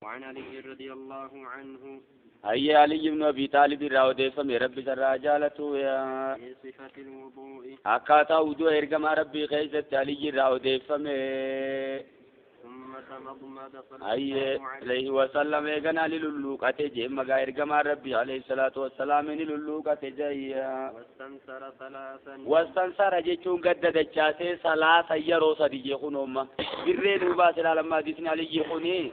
وعن علي رضي الله عنه. هيا علي بن أبي طالب راودي فمي ربي سراجالته يا في صفة الوضوء. أكاتا وضوء إرجما ربي خيزت علي راودي فمي. ثم تمضمض صلى الله عليه وسلم إيغنا للوقة جيم مغا إرجما ربي عليه الصلاة والسلام للوقة جايا. واستنثر ثلاثا. واستنثر جيتشون قد دجاسي ثلاثا يرو سدي يخونوما برين وباسل على ما ديسن علي يخوني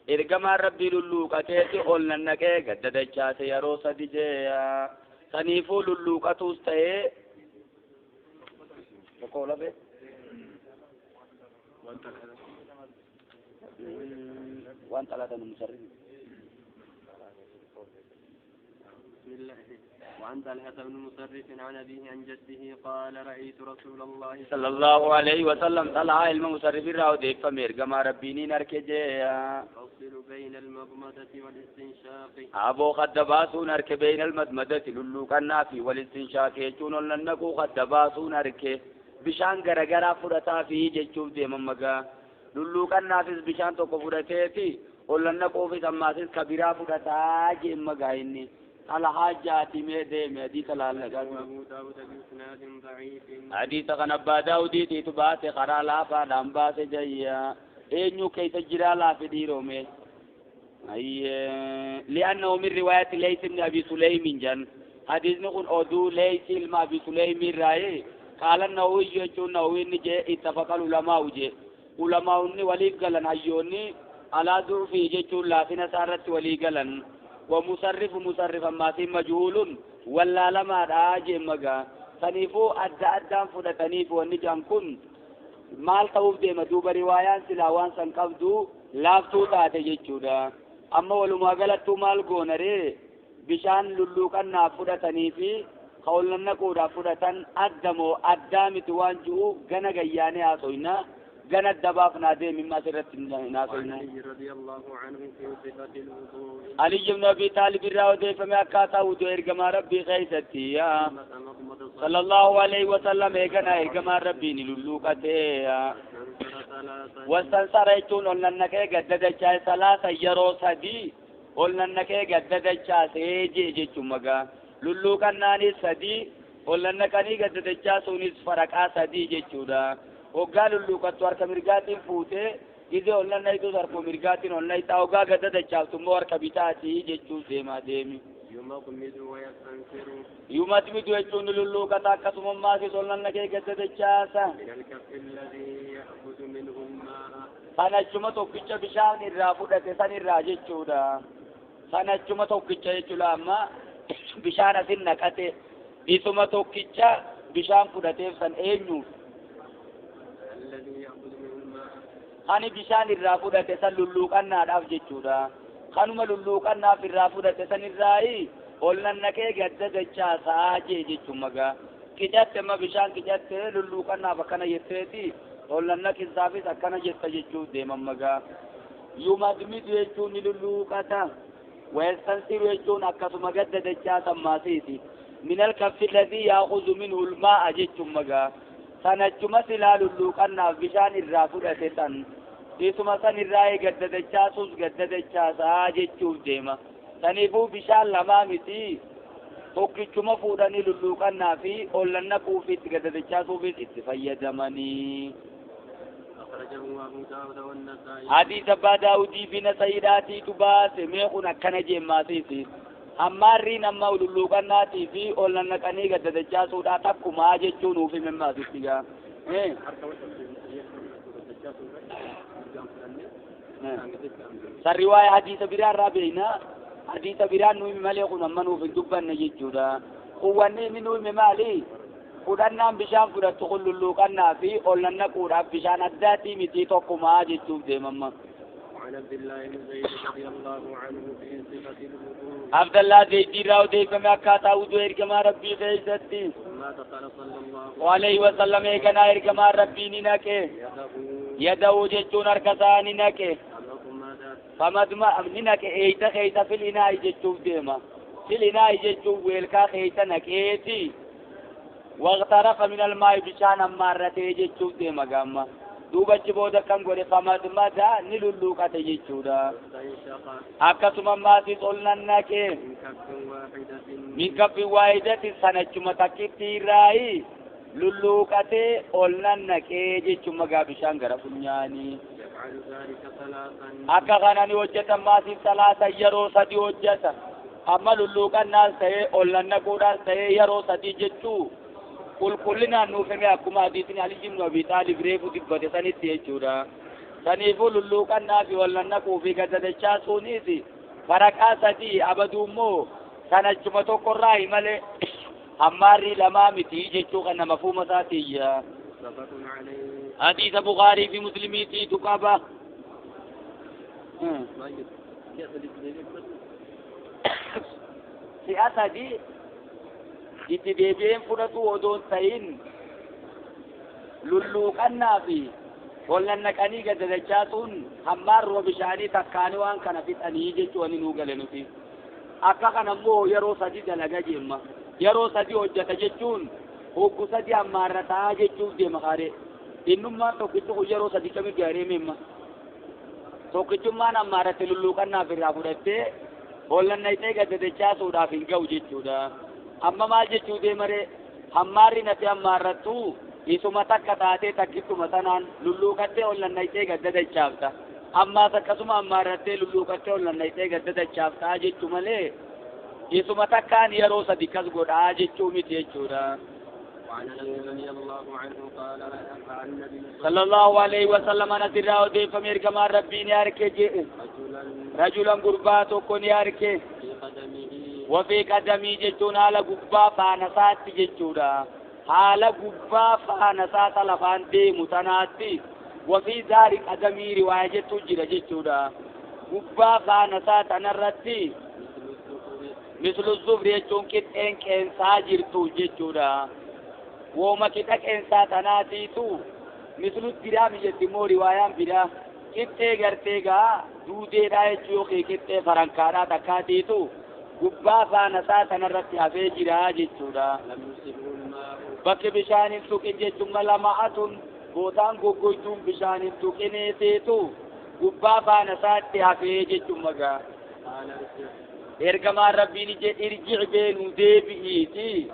إرجما ربي للوقة قلنا نك قد دجاسي يرو سدي جايا سنيفو للوقة توستي تقول به وانت لا تنمسرين. بسم الله. وعن طلحة بن مصرف عن أبيه عن جده قال رأيت رسول الله صلى الله عليه وسلم طلع المصرف راو ديف ميرغما ربيني نركجه يفصل بين المضمضة والاستنشاق. أبو خدباسو نرك بين المضمضة للوكنا في والاستنشاق يجون لنكو خدباسو نرك بشان غرغرا فرتا في جچوف ديم مغا للوكنا في بشان تو فرتيتي ولنكو في تماسيس كبيرا فرتا جيم مغا إني على حاجاتي ميدي ميدي تلال لغا. أبو داود بإسناد ضعيف. حديث كان أبا داود تيتبات خرا لا فادام باس جايا إنيو كيس جرا لا في ديرومي أي لأنه من رواية ليس بن أبي سليم جن حديث نقول أدو ليس ما أبي سليم رأي قال النووي يجون النووي نجي اتفق العلماء جي علماء ولي قالن أيوني على ضعفه جي لا في نصارت ولي قالن ومصرف مصرف ما في مجهول ولا لما راجع مغا سنيفو أدى أدى فدتنيف ونجام كن مال توف دي مدوب روايان سلاوان سنقبدو لافتو تاتي جيشودا أما ولما قالتو مال قونري بشان للوكنا فدتنيفي قولنا نقودا فدتن أدمو أدامت وانجو غنى غياني آسوينا غنى الدبافنا دي مما سرت ناسوينا. علي رضي الله عنه في صفة الوضوء. علي بن أبي طالب راودي فما كاتا وضوء إرجما ربي خيستي يا صلى الله عليه وسلم إيغنا إرجما ربي نلولوكته واستنصر يتون قلنا نكي قدد الشاي ثلاثة يرو سدي قلنا نكي قدد الشاي سيجي جي چمگا لولوكناني سدي قلنا نكني قدد الشاي سونيس فرقا سدي جي چودا وقال لولوكتو harka mirgaatiin fuutee gizee ol nannaytu harka mirgaatiin ol naytaa ogaa gadda dachaaftu immoo harka bitaatii jechuun deemaa deemi. Yumadmidu wayastansiru. Yumadmidu jechuun lulluuqata akkasuma maasis ol nannaqee gadda dachaasa. Sanachuma tokkicha bishaan irraa fudhate san irraa jechuudha. Sanachuma tokkicha jechuudha amma bishaan asin naqate isuma tokkicha bishaan fudhateef san eenyuuf? Ani bishaan irraa fudhate san lulluuqannaadhaaf jechuudha. Kanuma lulluuqannaaf irraa fudhate san irraayi ol nannaqee gadda dachaasaa jee jechuun magaa. Qicatte amma bishaan qicatte lulluuqannaaf akkana jetteeti ol nannaqinsaafis akkana jetta jechuuf deeman magaa. Yumadmidu jechuun ni lulluuqata. Wayastansiru jechuun akkasuma gadda dachaasan maasiiti. Minal kaffi alladhii yaakhudhu minhu al-maa'a jechuun magaa. Sanachuma silaa lulluuqannaaf bishaan irraa fudhate san isuma san irraa gadda dachaasus gadda dachaasaa jechuuf deema. Saniifuu bishaan lamaa miti tokkichuma fuudhanii lulluuqannaa fi ol nannaquufi itti gadda dachaasuufis itti fayyadamanii. Hadiisa Abbaa Daawudii fi Nasa'iidhaatiitu baase mee kun akkana jeemmaasiisi. Ammaarriin amma lulluuqannaatii fi ol nannaqanii gadda dachaasuudhaa takkumaa jechuun nuuf hime maasitti gaa. Sarri waa'ee hadiisa biraa irraa beekna. Hadiisa biraan nu hime malee kun amma nuuf hin dubbanne jechuudha. Kun wanni inni nu hime maali? Fudhannaan bishaan fudhattu kun lulluuqannaa fi ol nannaquudhaaf bishaan addaatii miti tokkumaa jechuuf deemamma. عن عبد الله بن زيد رضي الله عنه في صفة الوضوء. عبد الله زيد راو ديف ما كاتا وضوء إرجما ربي خيستي. ما دخل صلى الله عليه وسلم إيغنا إرجما ربي ننك. يده جتون أركسان ننك. فمدما ننك إيتا خيتا في الإناء جتون ديما. في الإناء جتون ويلكا خيتا نكيتي. واغترف من الماء بشان مرته جتون ديما قاما. Duubachi booda kam godhe famadmada ni lulluuqate jechuudha. Akkasuma maatis ol nannaqe min kaffin waahidatin sanachuma takkitti irraayi lulluuqatee ol nannaqee jechuun magaa bishaan gara funyaanii. Akka kana ni hojjetan maasiif salaata yeroo sadi hojjeta. Amma lulluuqannaas ta'ee ol nannaquudhaas ta'ee yeroo sadi jechuu qulqullinaan nuuf hime akkuma hadiisni Ali ibn Abi Taalib reefu dubbate sanitti jechuudha. Saniifuu lulluuqannaa fi ol nannaquu fi gadadachaa suuniis faraqaa sadii abaduu immoo sanachuma tokkorraa malee hammaarrii lamaa miti jechuu kan nama fuuma isaatiyya. Hadiisa Bukaarii fi Muslimiitiitu qaba. Si'a sadii itti deebi'een fudhatu odoon ta'in lulluuqannaa fi ol nannaqanii gadadachaasuun hammaarruma bishaanii takkaanii waan kana fixanii jechuu wani nuu gale nuti. Akka kana immoo yeroo sadi dalaga jeemma. Yeroo sadi hojjeta jechuun hoggu sadi hammaarrataa jechuuf deema kaaree. Innummaan tokkichi kun yeroo sadi kami gaaree meemma. Tokkichummaan hammaarratte lulluuqannaaf irraa fudhattee ol nannaqxee gadadachaasuudhaaf hin ga'u jechuudha. Amma maal jechuu deemaree hammaarri natti hammaarrattu isuma takka taatee takkittuma sanaan lulluuqattee ol nannaqxee gaddadachaafta. Ammaas akkasuma hammaarrattee lulluuqattee ol nannaqxee gaddadachaaftaa jechuu malee isuma takkaan yeroo sadi kas godhaa jechuu miti jechuudha. Sallallahu alayhi wa sallam anas irraa odeeffame ergamaan rabbii ni arke jedhe. Rajulan gurbaa tokko ni arke. Wafii qadamii jechuun haala gubbaa faana isaatti jechuudha. Haala gubbaa faana isaa lafaan deemu tanaatti wafii zaari qadamii riwaaya jettu jira jechuudha. Gubbaa faana isaa tanarratti mislu zufri jechuun qixxeen qeensaa jirtu jechuudha. Wooma qixa qeensaa tanaatiitu mislu diraami jetti immoo riwaayaan biraa qixxee gartee gaa duudeedhaa jechuu yookiin qixxee farankaadhaa takkaatiitu gubbaa faana isaa tanarratti hafee jira jechuudha. Bakki bishaan hin tuqin jechuun lama'atun bootaan goggoytuun bishaan hin tuqineeteetu gubbaa faana isaatti hafee jechuun magaa. Ergamaan rabbiin jedhe irjic beenuu deebi'iiti.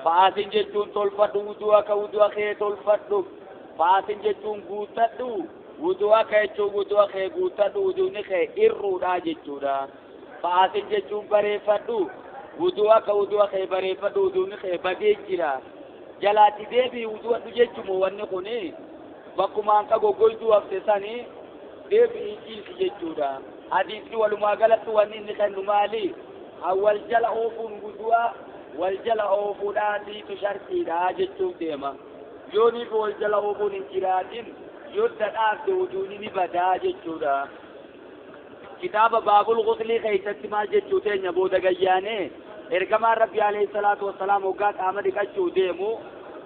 Faasin jechuun tolfadhu wudu'a ka wudu'a kee tolfadhu. Faasin jechuun guuttadhu wudu'a ka jechuun wudu'a kee guuttadhu wuduuni kee irruudha jechuudha. Faasin jechuun bareeffadhu wudu'a ka wudu'a kee bareeffadhu wuduuni kee badee jira. Jalaatti deebii wudu'adhu jechuun wanni kuni bakkumaan ka goggoytuu hafte sanii deebi'ii ciisi jechuudha. Hadiisni walumaa galatti wanni inni kennu maali? Wal jala oofuun wudu'a wal jala oofuudhaatiitu shartiidha jechuuf deema. Yooniif wal jala oofuun hin jiraatin yoo dadhaafte wuduuni ni badaa jechuudha. Kitaaba baabul guslii keessatti maal jechuu teenya booda gayyaane ergamaan rabbi alayhi salaatu wassalaam hoggaa qaama dhiqachuu deemu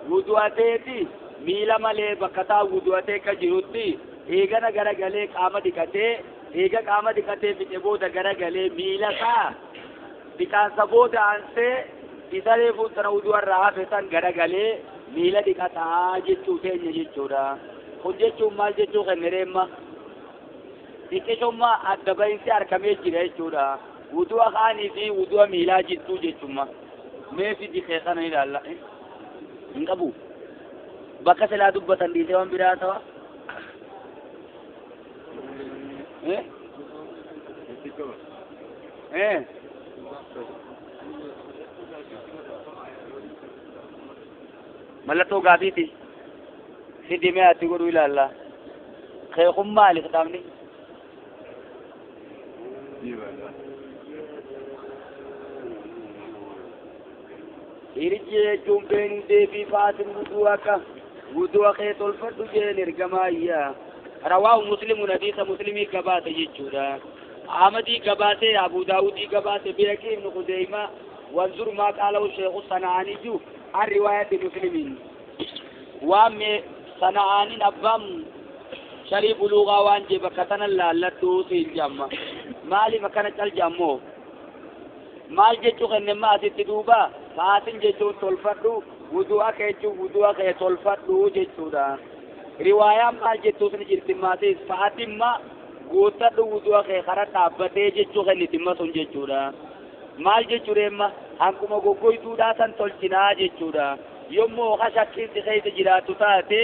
wudu'ateeti miila malee bakka taa'u wudu'atee akka jirutti eegana garagalee qaama dhiqatee eega qaama dhiqatee fixe booda garagalee miila isaa dhiqaansa booda aansee isa reefuun sana wudu'arraa hafe san garagalee miila dhiqataa jechuu teenya jechuudha. Kun jechuun maal jechuu kennereemma? Xiqqishummaa adda bahinsi argamee jira jechuudha. Wudu'a kaanii fi wudu'a miilaa jirtuu jechuudha. Mee fidi kee kana ilaalla. Hin qabu. Bakka silaa dubbatan dhiisee waan biraa ta'a. Mallattoo gaafiiti. Fidi mee ati godhuu ilaalla. Kee kun maali kitaabni? Irji jechuun beenuu deebii faasin wudu'a ka wudu'a kee tolfadhu jeen ergamaa iyyaa. Rawaahu Muslimun hadiisa Muslimii gabaase jechuudha. Ahmadii gabaase Abu Daawudii gabaase Beekii ibnu Khuzeymaa wanzur maa qaalahu Sheekhu Sana'aaniyyu an riwaayati Muslimiin. Waan mee Sana'aaniin abbaan sharii buluugaa waan jee bakka tana laalladhuu siin jamma. Maaliif akkana cal jammoo? Maal jechuu kennemma asitti duuba faasin jechuun tolfadhu wudu'a kee jechuun wudu'a kee tolfadhu jechuudha. Riwaayaan maal jettuus ni jirti maatis fa'atimma guuttadhu wudu'a kee kara dhaabbatee jechuu kennitimma sun jechuudha. Maal jechuudha imma hanquma goggoytuudhaa san tolchinaa jechuudha. Yommuu ka shakkiinsi keessa jiraatu taate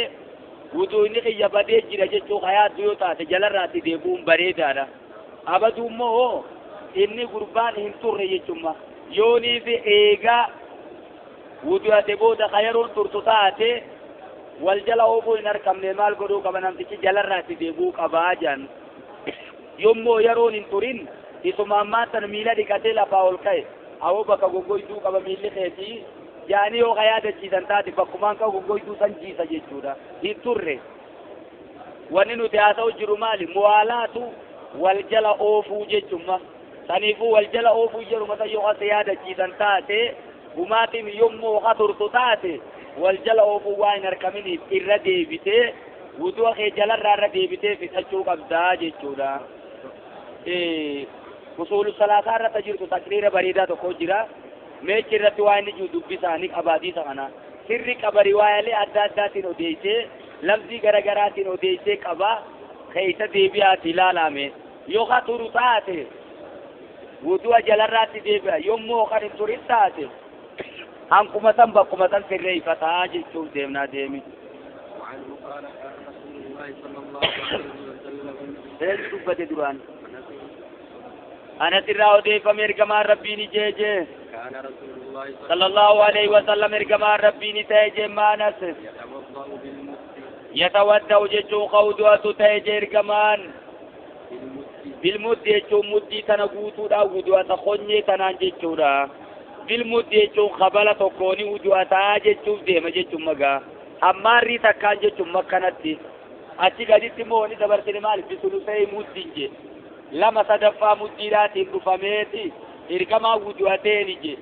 wudu'ni kiyya badee jira jechuu kayaaddu yoo taate jalarraatti deebi'uun bareedaadha. Abaduu immoo inni gurbaan hin turre jechumma. Yoonii fi eegaa wudu'ate booda ka yeroon turtu taate wal jala oofuu hin argamne maal godhuu qaba namtichi jalarraatti deebi'uu qabaa jedhan. Yommuu yeroon hin turin isuma ammaa tan miila dhiqatee lafaa ol ka'e awoo bakka goggoyduu qaba miilli keetii jaanii yoo ka yaadachiisan taate bakkumaan ka goggoyduu san jiisa jechuudha. Hin turre. Wanni nuti haasa'u jiru maali? Muwaalaatu wal jala oofuu jechumma. Saniifuu wal jala oofuu jedhuma san yoo kasa yaadachiisan taate gumaatiin yommuu ka turtu taate wal jala oofuu waa hin argaminiif irra deebitee wudu'a kee jalarraa irra deebitee fixachuu qabdaa jechuudha. Usuulu salaasaa irratti jirtu taqriira bareedaa tokko jira. Meechi irratti waa inni jiru dubbisaanii qabaatiisa kana. Sirri qaba riwaayaalee adda addaatiin odeessee lafzii garagaraatiin odeessee qaba keessa deebi'aati ilaalame. Yoo ka turu taate wudu'a jalarraatti deebi'a. Yommuu kan hin turin taate hanquma san bakkuma san sirreeffataa jechuuf deemnaa deemi. وعنه قال كان رسول الله صلى الله عليه وسلم Eenyu dubbate duraan? Anas irraa odeeffame ergamaan Rabbiin jeejee. كان رسول الله صلى الله عليه وسلم ergamaan Rabbiin ta'e jemma Anas. يتوضأ بالمد Yatawadda'u jechuun qawdu'atu ta'e jee ergamaan. بالمد Bilmuddi jechuun muddii tana guutuudhaan wudu'ata konyee tanaan jechuudha. Bilmuddi jechuun kabala tokkooni wudu'ataa jechuuf deema jechuun magaa. Hammaarrii takkaan jechuun makkanatti. Achi gaditti immoo wanni dabarsine maali? Bisulusee muddiin jee. Lama sadaffaa muddiidhaatiin dhufameeti ergamaa wudu'ateeni jee.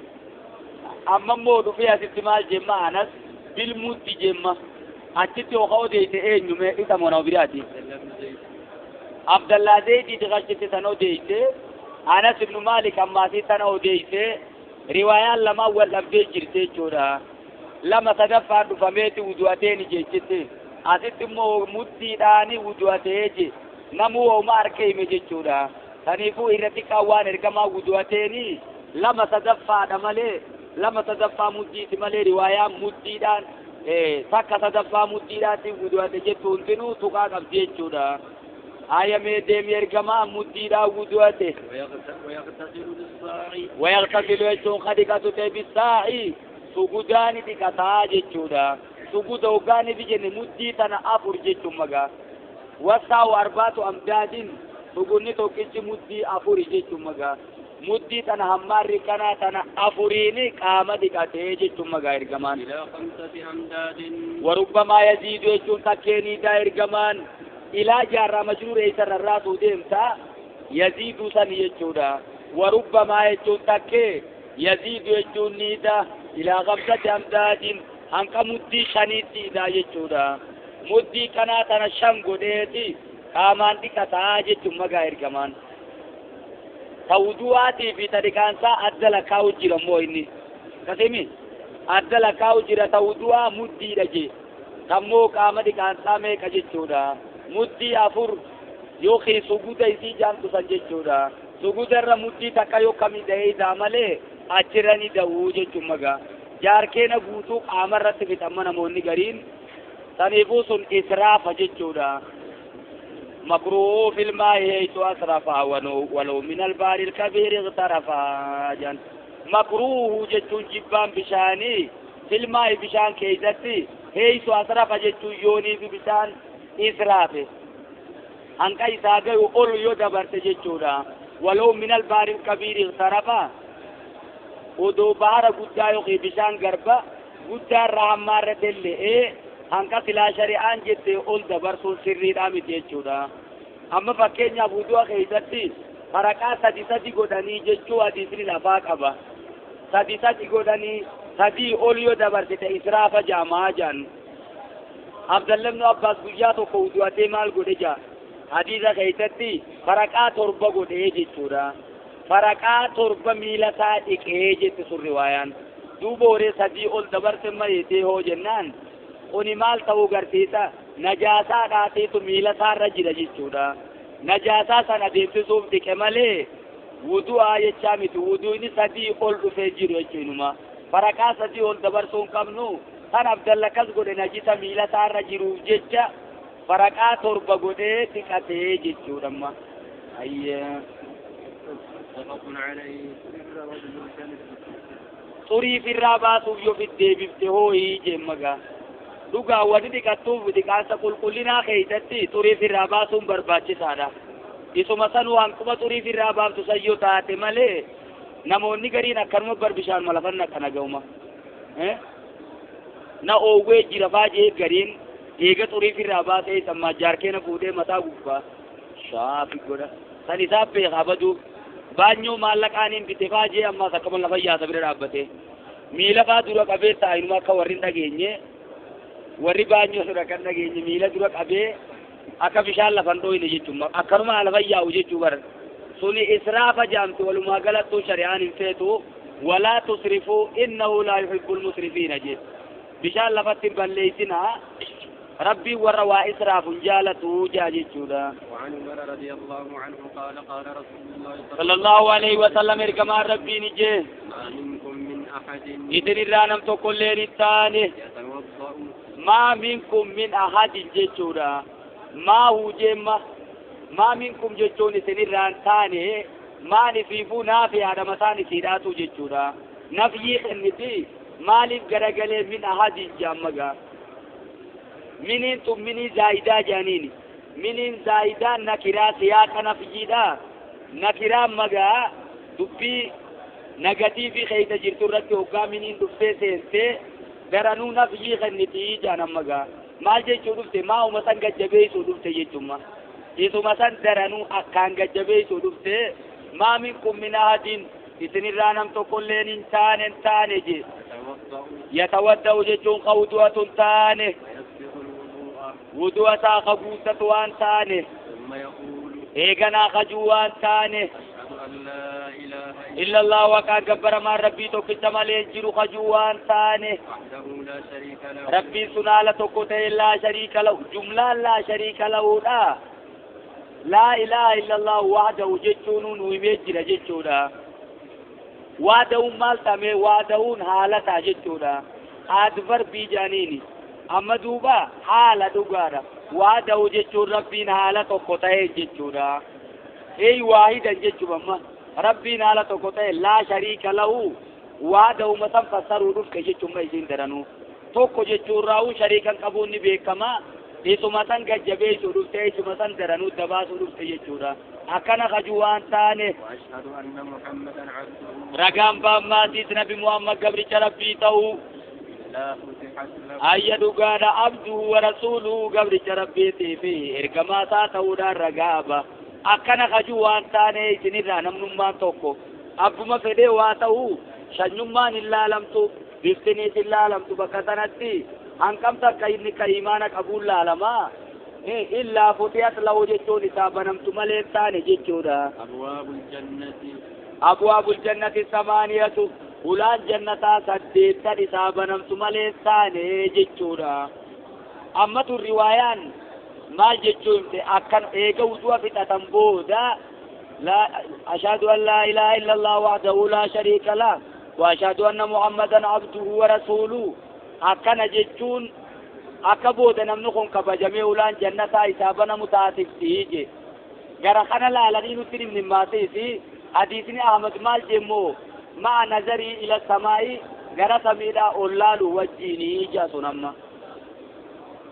Amma immoo dhufee asitti maal jemma Anas? Bilmuddi jemma. Achitti yookaan odeesse eenyume isa moo nama biraati? عبد الله بن زيد Abdallaa Zaydiiti achitti sana odeesse. Anas ibnu Maalik ammaasii sana odeesse. Riwaayaan lamaan wal dhabdee jirti jechuudha. Lama sadaffaan dhufameeti wudu'ateeni jechitti. Asitti immoo muddiidhaani wudu'atee je. Namuu hooma harka hime jechuudha. Saniifuu irra xiqqaa waan ergamaa wudu'ateeni lama sadaffaadha malee lama sadaffaa muddiiti malee riwaayaan muddiidhaan takka sadaffaa muddiidhaatti wudu'ate jettu hundinuu tuqaa qabdi jechuudha. Ayamee deemi ergamaa muddiidhaan wudu'ate. ويغتسل بالصاع ويغتسل jechuun ka dhiqatu ta'e bisaa'i sugudaani dhiqataa jechuudha. Suguda hoggaani fi jenne muddii tana afur jechuun magaa. Wasaa'u arbaatu amdaadin sugunni tokkichi muddii afuri jechuun magaa. Muddii tana hammaarri kanaa tana afuriini qaama dhiqatee jechuun magaa ergamaan. إلى خمسة أمداد Warubbamaa yaziidu jechuun takkeeniidhaa ergamaan ilaa jaarraa majruur eessarra raasuu deemtaa yaziidu san jechuudha. Warubbamaa jechuun takkee yaziidu jechuun niidha ilaa khamsati amdaadin hanqa muddii shaniitti hidhaa jechuudha. Muddii kanaa tana shan godheeti qaamaan dhiqataa jechuun magaa ergamaan. Ta wudu'aatii fi ta dhiqaansaa adda lakkaa'u jira immoo inni. Kasimi adda lakkaa'u jira ta wudu'aa muddiidha jee. Kammoo qaama dhiqaansaa meeqa jechuudha. Muddii afur yookiin suguda isii jaamtu san jechuudha. Suguda irra muddii takka yoo kamii da'ee isaa malee achirra ni da'uu jechuun magaa. Jaarkeena guutuu qaama irratti fixamma namoonni gariin. Saniifuu sun israafa jechuudha. مكروه في الماء حيث أسرفا ولو من البار الكبير اغترفا جن. مكروه جتون جبان بشاني في الماء بشان كيزتي حيث أسرفا جتون يوني في بشان إسرافه هنكا إساقه أولو يدبرت جتونا ولو من البار الكبير اغترفا ودو بحر قد يوخي بشان غربا قد رحمة ردل hanqa silaa shari'aan jette ol dabarsuun sirriidhaa miti jechuudha. Amma fakkeenyaaf wudu'a keessatti faraqaa sadi sadi godhanii jechuu hadiisni lafaa qaba. Sadi sadi godhanii sadii ol yoo dabarsite israafa jaamaa jedhan. Abdallah ibnu Abbaas guyyaa tokko wudu'atee maal godhe jaa? Hadiisa keessatti faraqaa torba godhee jechuudha. Faraqaa torba miila isaa dhiqee jette sun riwaayaan. Duuba horee sadii ol dabarse mayeetee hoo jennaan kuni maal ta'uu garsiisa? najaasaa dhaatiitu miila isaarra jira jechuudha. Najaasaa sana deemsisuuf dhiqe malee wudu'aa jechaa miti. Wudu'ni sadii ol dhufee jiru jechuunuma. Faraqaa sadii ol dabarsuu hin qabnu. Kan Abdalla akkas godhe najisa miila isaarra jiruuf jecha faraqaa torba godhee dhiqatee jechuudha amma. Ayyee. Xurii firraa baasuuf yoo fiddeebifte hooyii jeemmagaa. Dhugaa wanni dhiqattuuf dhiqaansa qulqullinaa keessatti xurii firraa baasuun barbaachisaadha. Isuma sanuu hanquma xurii firraa baaftu sayyoo taate malee namoonni gariin akkanuma barbishaan malafanna akkana ga'uma. Na oowwee jira faajee gariin eega xurii firraa baasee sammaa jaarkeena fuudhee mataa gubbaa shaafi godha. San isaaf beekaa baduu baanyoo maallaqaaniin bite faajee ammaas akkuma lafa yaasa bira dhaabbatee miila faa dura qabee taa'inuma akka warri hin dhageenye warri baanyoo dura kan dhageenye miila dura qabee akka bishaan lafan dhooyne jechuun akkanuma lafa yaa'u jechuu bara suni israafa jaamti walumaa galattuu shari'aan hin feetu walaa tusrifuu innahu laa yuhibbul musrifiina jedhe bishaan lafatti hin balleeysinaa ربي وروا إسراف جالته جاجتشودا. وعن عمر رضي الله عنه قال قال رسول الله صلى الله عليه وسلم إرجما ربي نجي ما منكم من أحد إذن الرانم تقول الثاني يتوضأ ما منكم من أحد جتشودا ما هو جمّا ما منكم جتشون إذن الران ثاني ما نفيفو نافي هذا مساني سيراتو جتشودا نفيي خنتي مالك غرغلي من أحد جامّا منين تم مني زايدة جانيني منين زايدة نكرا سياق نفجيدا نكرا مغا دبي نغتي في خيطة جرتو رتي وقا منين دبي سينتي درانو نفجي خنتي جانا مغا مال جي چودفتي ما همسان گجبه سودفتي جيچوما إيسو مسان درانو أكان گجبه سودفتي ما منكم من أحد إسن الرانم تقولين انتان انتان جي يتودعو جيچون قودوة تاني وضوء ساق بوسة وان تاني ثم يقول إيغنا خجوان تاني أشهد أن لا إله إلا الله وكان جبر ما ربي توكي مالين جيرو خجوان تاني وحده لا شريك له ربي سنالة توكوتي لا شريك له جملة لا شريك له لا لا إله إلا الله وحده جتشون ويمجر جتشونا وحده مال تامي وحده حالة جتشونا أدبر بيجانيني amma duuba haala dhugaadha waada'u jechuun rabbiin haala tokko ta'e jechuudha ey waahidan jechuun amma rabbiin haala tokko ta'e laa shariika lahu waada'u matan fassaruu dhufte jechuun ma isiin daranuu tokko jechuun raa'uu shariikan qabuun ni beekama isuma san gajjabeessuu dhufte isuma san daranuu dabaasuu dhufte jechuudha akkana kajuu waan taane ragaan baammaatiis nabi Muhammad gabricha rabbii ta'uu ayya dhugaadha abduhu wa rasuuluhu gabricha rabbiitii fi ergamaa isaa ta'uudhaan ragaaba akkana kajuu waan taane isinirraa namnummaan tokko abbuma fedhee waa ta'u shanyummaan hin laalamtu biftiniis hin laalamtu bakka sanatti hanqamta akka inni ka imaana qabuun laalamaa illaa futiyat lahu jechuun isaa banamtu malee taane jechuudha. Abwaabul jannati samaaniyatu ulaan jannataa saddeettan isaa banamtu malee taane jechuudha. Amma tun riwaayaan maal jechuu himte akkan eega wudu'a fixatan booda ashhadu an laa ilaaha illallah wahdahu laa shariika lah wa ashhadu anna muhammadan abduhu wa rasuuluhu akkana jechuun akka booda namni kun kabajamee ulaan jannataa isaa banamu taasifti je gara kana laalanii nutti himni hadiisni Ahmad maal jemmoo مع نظري إلى السماء غرا سميدا أولالو وجيني جاسون أما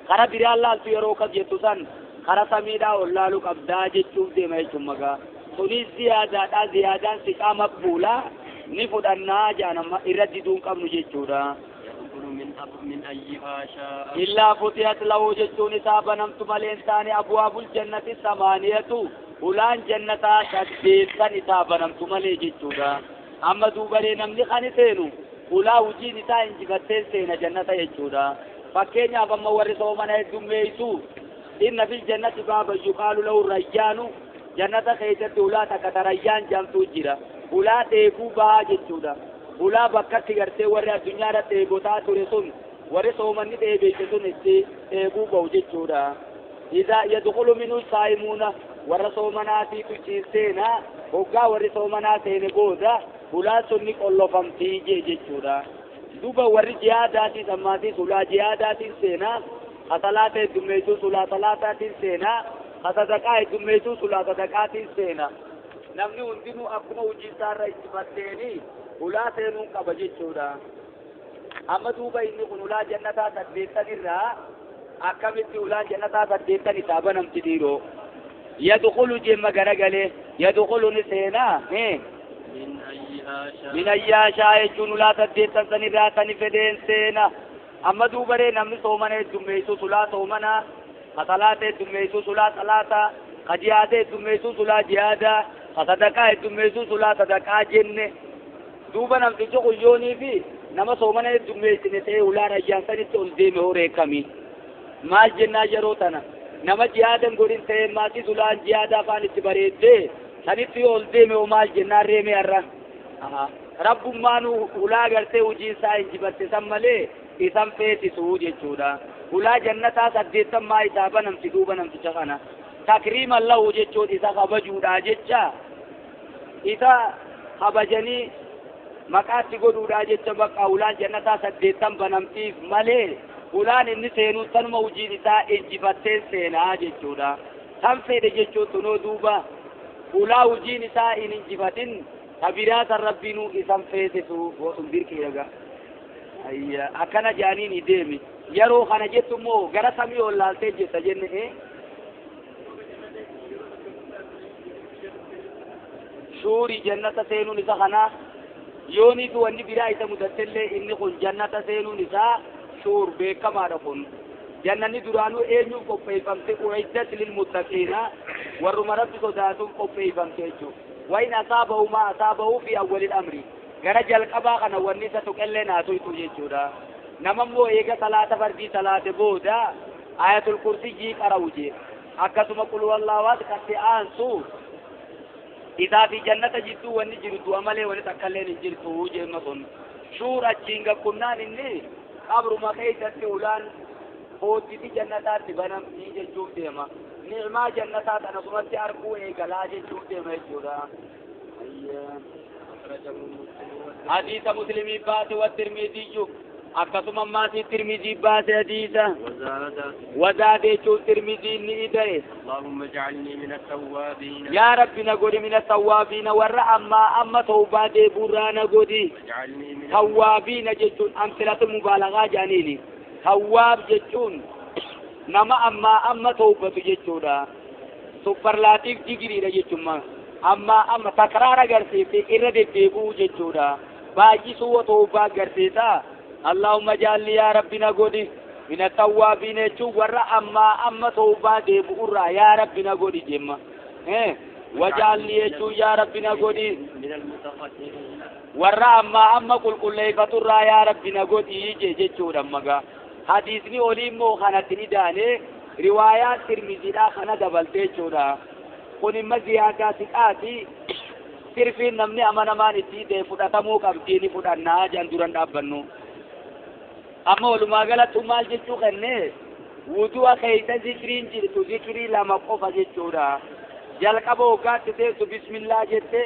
غرا بريا الله تيرو كب يتوسن غرا سميدا أولالو كبدا جتشوف ديما يجمعا سوني زيادة زيادة سكا مقبولة نفود أنا جانا ما إرددون كم نجتشورا من أيها شاء إلا فتحت له جتشون سابا نمت مالين أبواب الجنة الثمانية أولان جنة شديدا سابا نمت مالين جتشورا amma duubaree namni kan seenu ulaa hojiin isaa injifattee seena jannata jechuudha. Fakkeenyaaf amma warri soomana heddummeessu inna fil jannati baaba yuqaalu lahu rayyaanu jannata keessatti ulaa takka ta rayyaan jedhamtu jira. Ulaa dheebuu bahaa jechuudha. Ulaa bakkatti gartee warri addunyaarra dheebotaa ture sun Warri soomanni dheebeesse sun itti dheebuu bahu jechuudha. Idaa yadkhulu minhu saa'imuuna warra soomanaatiitu seenaa hoggaa warri soomanaa seene booda hulaan sun ni qollofamtii jee jechuudha. Duuba warri jihaadaatiin ammaatiin hulaa jihaadaatiin seenaa ka salaata heddummeessuu hulaa salaataatiin seenaa ka sadaqaa heddummeessuu hulaa sadaqaatiin seenaa. Namni hundinuu akkuma hojii isaarra injifatteeni hulaa seenuun qaba jechuudha. Amma duuba inni kun hulaa jannataa 8 irraa akkamitti hulaa jannataa 8 isaa banamti dhiiroo. Yadkhulu jemma garagalee yadkhulu ni seenaa min ayyihaa shaa jechuun hulaa 8 san irraa kan fedheen seena. Amma duubaree namni soomana heddummeessu hulaa soomanaa, ka salaata heddummeessu hulaa salaataa, ka jihaada heddummeessu hulaa jihaadaa, ka sadaqaa heddummeessu hulaa sadaqaa jenne. Duuba namtichi guyyoonii fi nama soomana heddummeessine ta'ee hulaa rayyaan sanitti ol deeme horee kami. Maal jennaa yeroo tana nama jihaadan godhin ta'ee maatii hulaan jihaadaa afaan itti bareeddee sanitti ol deeme hoo maal jennaa reeme har'a. Rabbummaanuu hulaa gartee hojii isaa injifatte san malee isan feesisuu jechuudha. Hulaa jannataa 8 maa isaa banamti duuba namticha kana. Takriiman lahu jechuun isa kabajuudha jecha isa kabajanii maqaatti godhuudha jecha bakka hulaan jannataa 8 banamtiif malee hulaan inni seenuu sanuma hojiin isaa injifattee seenaa jechuudha. Tan fedhe jechuun tunoo duuba hulaa hojiin isaa hin injifatin kabiraa san rabbiinuu isan feesisu sun birqii dhaga. Akkana jaaniin ni deemi. Yeroo kana jettu immoo gara samii ol laaltee jetta jenne shuurii jannata seenuun isa kana yoonii fi wanni biraa isa mudattellee inni kun jannata seenuun isaa shuur beekamaadha kun. Jannanni duraanuu eenyuuf qopheeffamte uiddat lilmuttaqiina warruma rabbi sodaatuuf qopheeffamte jechuudha. Wain asaabahu maa asaabahu fi awwalil amri gara jalqabaa kana wanni isa tuqellee naatuytu jechuudha. Nama immoo eega salaata fardii salaate booda ayatul kursiyyii qara'u jee akkasuma qul wallaahu qatti aansu isaa fi jannata jidduu wanni jiru du'a malee wanni takkalleen hin jirtu jemma sun. Shuur achiin gakkunnaan inni qabruma keessatti ulaan hojjiti jannataatti banamtii jechuuf deema. Ni'maa jannataa tana sumatti arguu eegalaa jechuuf deema jechuudha. Hadiisa Muslimii baase wa Tirmidiyyu akkasuma maasii Tirmidii baase hadiisa. Wazaada jechuun Tirmidiin ni ida'e. Allahumma ij'alnii mina tawwaabiina. Yaa Rabbi na godhi mina tawwaabiina warra ammaa amma tawbaa deebuurraa na godhi. Tawwaabiina jechuun amsilatu mubaalagaa jedhaniini. Tawwaab jechuun nama ammaa amma tawbatu jechuudha. Superlaatiif digiriidha jechuun amma amma takraar agarsiifte irra deddeebi'uu jechuudha. Baay'isuu tawbaa agarsiisa. Allahumma jaalli yaa Rabbi na godhi mina tawwaabiina jechuun warra ammaa amma tawbaa deebi'urraa yaa Rabbi na godhi jemma. Wajaalli jechuun yaa Rabbi na godhi warra ammaa amma qulqulleeffaturraa yaa Rabbi na godhi jechuudha magaa. Hadiisni olii immoo kanatti ni daane riwaayaa Tirmiziidhaa kana dabalte jechuudha. Kun imma ziyaadaa siqaati sirfiin namni amanamaan itti hidhee fudhatamuu qabdii ni fudhannaa jedhan duran dhaabbannu. Amma walumaa galatti maal jechuu kenne wudu'a keessa zikriin jirtu zikrii 2 qofa jechuudha. Jalqaba hoggaatti teessu bismillaa jette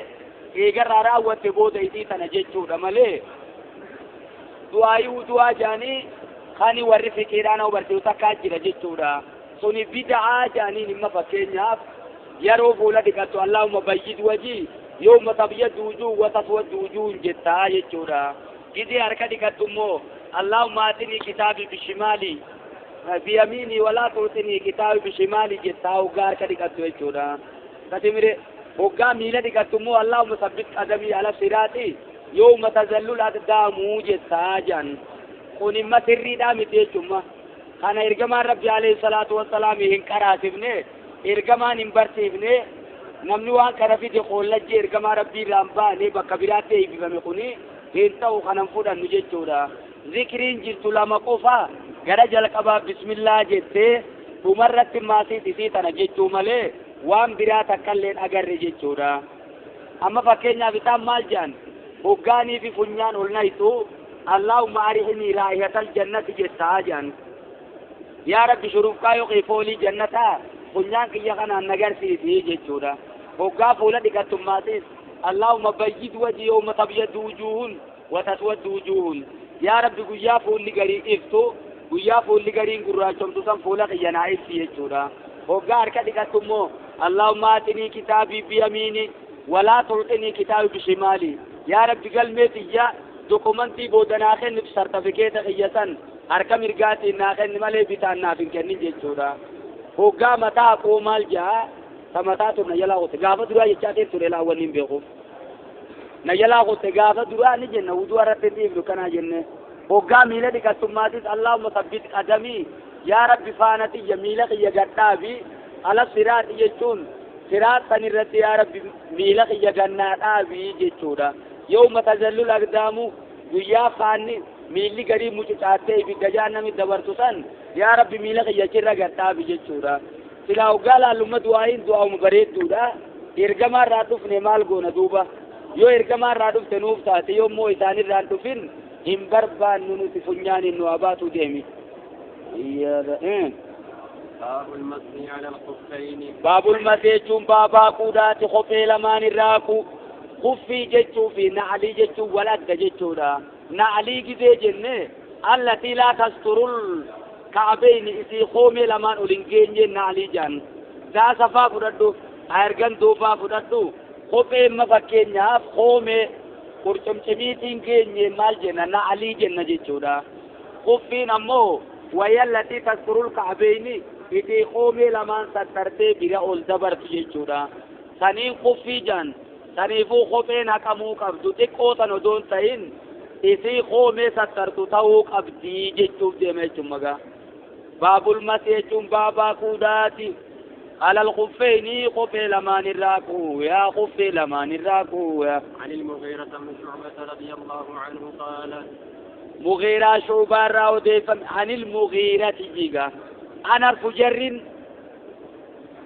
eegarraa raawwatte booda isii tana jechuudha malee du'aayii wudu'aa jedhanii kani warri fiqiidhaan barsiisu takkaa jira jechuudha. Suni bid'aa jedhaniin imma fakkeenyaaf yeroo fuula dhiqattu Allahumma bayyid wajhii yawma tabyaddu wujuuh wa taswaddu wujuuh jettaa jechuudha. Gizee harka dhiqattu immoo Allahumma atinii kitaabii bishimaalii biyamiinii walaa tuutinii kitaabii bishimaalii jettaa hoggaa harka dhiqattu jechuudha. Katimire hoggaa miila dhiqattu immoo Allahumma sabbit qadamii ala siraaxii yawma tazallul aqdaamuu jettaa jedhan. Kun imma sirriidhaa miti jechuudha. Kana ergamaan Rabbi alayhi salaatu wassalaam hin qaraasifne ergamaan hin barsiifne namni waan kana fide qoollajji ergamaa Rabbii irraa hin baane bakka biraatti eebbifame kuni hin ta'u kanan fudhannu jechuudha. Zikriin jirtu 2 qofa gara jalqabaa bismillaa jettee dhumarratti maasii isii tana jechuu malee waan biraa takkallee agarre jechuudha. Amma fakkeenyaaf isaan maal jedhan hoggaanii fi funyaan ol nayitu اللهم أرحني رائحة الجنة جتاجا يا رب شروفكا يقفولي جنتا funyaan kiyya kanaan nagarsiisi jechuudha. Hoggaa fuula dhiqattummaatis اللهم بيض وجهي يوم تبيض وجوه وتسود وجوه يا رب guyyaa fuulli garii iftu guyyaa fuulli gariin gurraachomtu san fuula kiyya naa ibsi jechuudha. Hoggaa harka dhiqattummoo اللهم آتني كتابي بيميني ولا تعطني كتابي بشمالي يا رب galmee tiyya dokumentii booda naa kenni sartifikeeta kiyya san harka mirgaatiin naa kenni malee bitaan naaf hin kennin jechuudha. Hoggaa mataa koo maal jaa ta mataa tun na jalaa qote gaafa duraa jechaa ta'e ture laawwan hin beeku na jalaa qote gaafa duraa ni jenna wuduu irratti dhiifnu kanaa jenne. Hoggaa miila dhiqattummaatis Allahumma sabbit qadamii yaa rabbi faana tiyya miila kiyya gadhaabi ala siraati jechuun siraat san irratti yaa rabbi miila kiyya gannaa dhaabi jechuudha. Yawma tazallul aqdaamu guyyaa faanni miilli garii mucucaattee ibidda jahannami dabartu san yaa rabbi miila kiyya achirra gadhaabi jechuudha. Silaa hoggaa laallumma du'aayin du'aa'uma bareedduudha. Ergamaa irraa dhufne maal goona duuba yoo ergamaa irraa dhufte nuuf taate yoommoo isaanirraa hin dhufin hin barbaannu nuti funyaaniin nu abaatu deemi. Baabul masii jechuun baabaa quudhaati kophee lamaan irraa kuffii jechuu fi na'alii jechuun wal adda jechuudha. Na'alii gizee jenne allatii laa tasturul ka'abeyni isii koomee lamaan ol hin geenye na'alii jaan. Daasafaa fudhadhu, ayargandoofaa fudhadhu, kophee ma fakkeenyaaf koomee qurcumcimiitiin geenye maal jenna na'alii jenna jechuudha. Kuffiin ammoo wayallatii tasturul ka'abeyni isii koomee lamaan sattartee bira ol dabartu jechuudha. Saniin kuffii jaan. Saniifuu kopheen haqamuu qabdu xiqqoo san odoo hin ta'in isii koomee sattartu ta'uu qabdii jechuuf deema jechuun magaa. Baabul masii jechuun baabaa kuudhaati. Alal kuffeeni kophee lamaan irraa kuuyaa kuffee lamaan irraa kuuyaa. عن المغيرة بن شعبة رضي الله عنه قال مغيرة شعبة راودي عن المغيرة جيجا أنا الفجر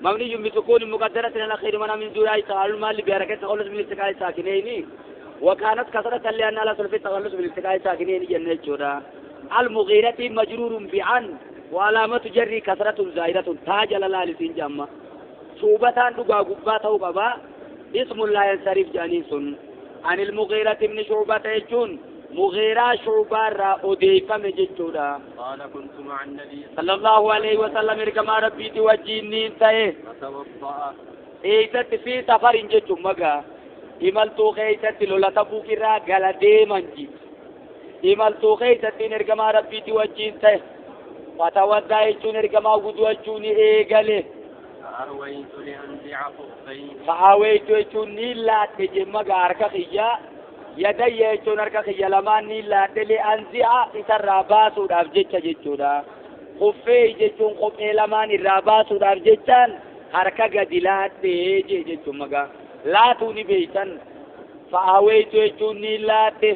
مبني بسكون مقدرة الأخير من دون تعالى المال بحركة تخلص من التقاء الساكنين وكانت كثرة لأن لا سلف التخلص من التقاء الساكنين جنة جورا. المغيرة مجرور بعن وعلامة جري كثرة زائرة تاج للالسين جمع شعبتان دقا قباته قبا اسم الله ينصرف جانيس. عن المغيرة من شعبة يجون مغيرة شعبة را أديفم جتشورا. قال كنت مع النبي صلى الله عليه وسلم إرقما ربي توجيني انتهي فتوضأ إيست في سفر جتشو مغا إمالتو خيست لولا تبوك را غلا ديمن جي إمالتو خيست إرقما ربي توجيني انتهي فتوضأ يجون إرقما غدوجوني إيغالي فأرويت لأنزع خفين فأويت يجون لا تجمع harka kiyya yadayya jechuun harka kiyya lamaan ni laadhe li'anzi'a isarraa baasuudhaaf jecha jechuudha. Kuffee jechuun kophee lamaan irraa baasuudhaaf jechaan harka gadi laadhee jee jechuun magaa laatuu ni beeytan. Fa'aaweetu jechuun ni laadhe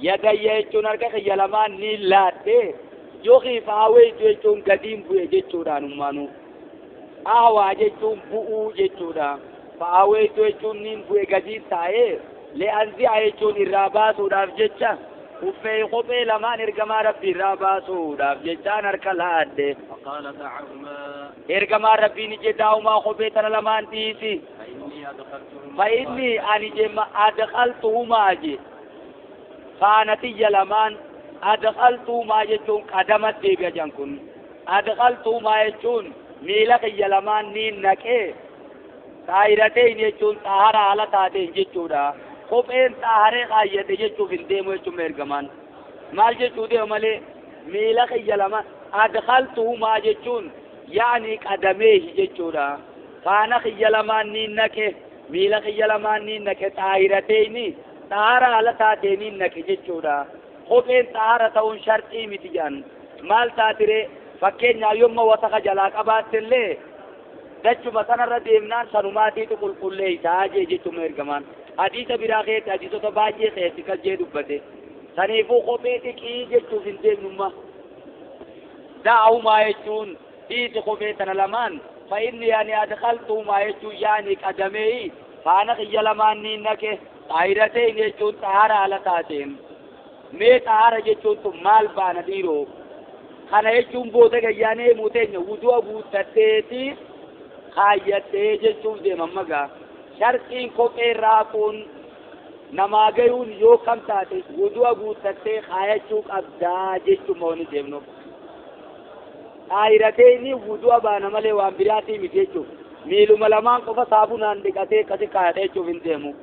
yadayya jechuun harka kiyya lamaan ni laadhe yookiin fa'aaweetu jechuun gadiin bu'e jechuudhaan ummaanuu. Ahwaa jechuun bu'uu jechuudha. Fa'aaweetu jechuun niin bu'e gadiin taa'ee li'anzi'a jechuun irraa baasuudhaaf jecha uffee kophee lamaan ergamaa rabbii irraa baasuudhaaf jechaan harka laadhe. فقال دعهما Ergamaa rabbiin ije daa'umaa kophee tana lamaan dhiisi. فإني أدخلتهما Fa'inni ani jemma adqaltuhumaa je faana tiyya lamaan adqaltuhumaa jechuun qadama deebi'a jan kun adqaltuhumaa jechuun miila kiyya lamaan niin naqee xaahirateen jechuun xaahara haala taateen jechuudha. Kopheen xaaharee qaayyate jechuuf hin deemu jechuun ergamaan maal jechuu deema malee miila kiyya lamaan adqaltuhumaa jechuun yaani qadameehi jechuudha. Faana kiyya lamaan niin naqe miila kiyya lamaan niin naqe xaahirateeni xaahara haala taateeniin naqe jechuudha. Kopheen xaahara ta'uun sharxii miti jedhan maal taatiree fakkeenyaaf yomma wasaka jalaa qabaattellee dachuma sanarra deemnaan sanumaatiitu qulqulleessaa jee jechuun ergamaan. Hadiisa biraa keessa hadiisota baay'ee keessi kan jee dubbate. Saniifuu kophee dhiqii jechuuf hin deemnumma. Daa'umaa jechuun dhiisi kophee tana lamaan fa'inni yaani adqaltuumaa jechuun yaani qadameeyi faana kiyya lamaan niin naqe xaahirateen jechuun xaahara haala taateen. Mee xahaara jechuun tun maal baana dhiiroo? Kana jechuun booda gayyaanee muuteenya wudu'a guuttatteeti kaayyattee jechuuf deeman magaa. Sharxiin kophee raaquun namaa gayuun yoo kam taate wudu'a guuttattee kaayachuu qabdaa jechuun ma deemnuuf. Xaahirateenii wudu'a baana malee waan biraatii miti jechuuf. Miiluma lamaan qofa saabunaan dhiqatee akkasi kaayatee jechuuf hin deemu.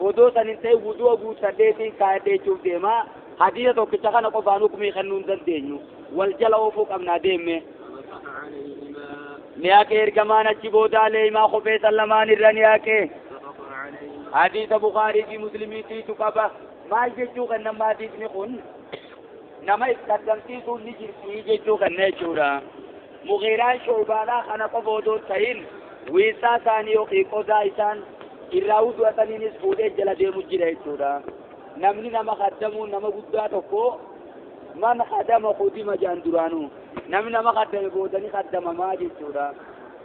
Odoo san hin ta'in wudu'a guuttateetiin kaayatee jechuuf deema. Hadiisa tokkicha kana qofaan hukumii kennuu hin dandeenyu. Wal jala oofuu qabnaa deemme. Ni haqee ergamaan achi booda aleehimaa kophee san lamaan irra ni haqee. Hadiisa Bukaarii fi Muslimiitiitu qaba. Maal jechuu kenna hadiisni kun? Nama itti ni jirti jechuu kenna jechuudha. Mugiiraan shoobaadhaa kana qofa odoo ta'in wiisaa isaanii yookiin qodaa isaan irraa wudu'ataniinis fuudhee jala deemu jira jechuudha. Namni nama kaddamuun nama guddaa tokko man kadama kudima jaan duraanuu namni nama kaddame boodanii kaddamamaa jechuudha.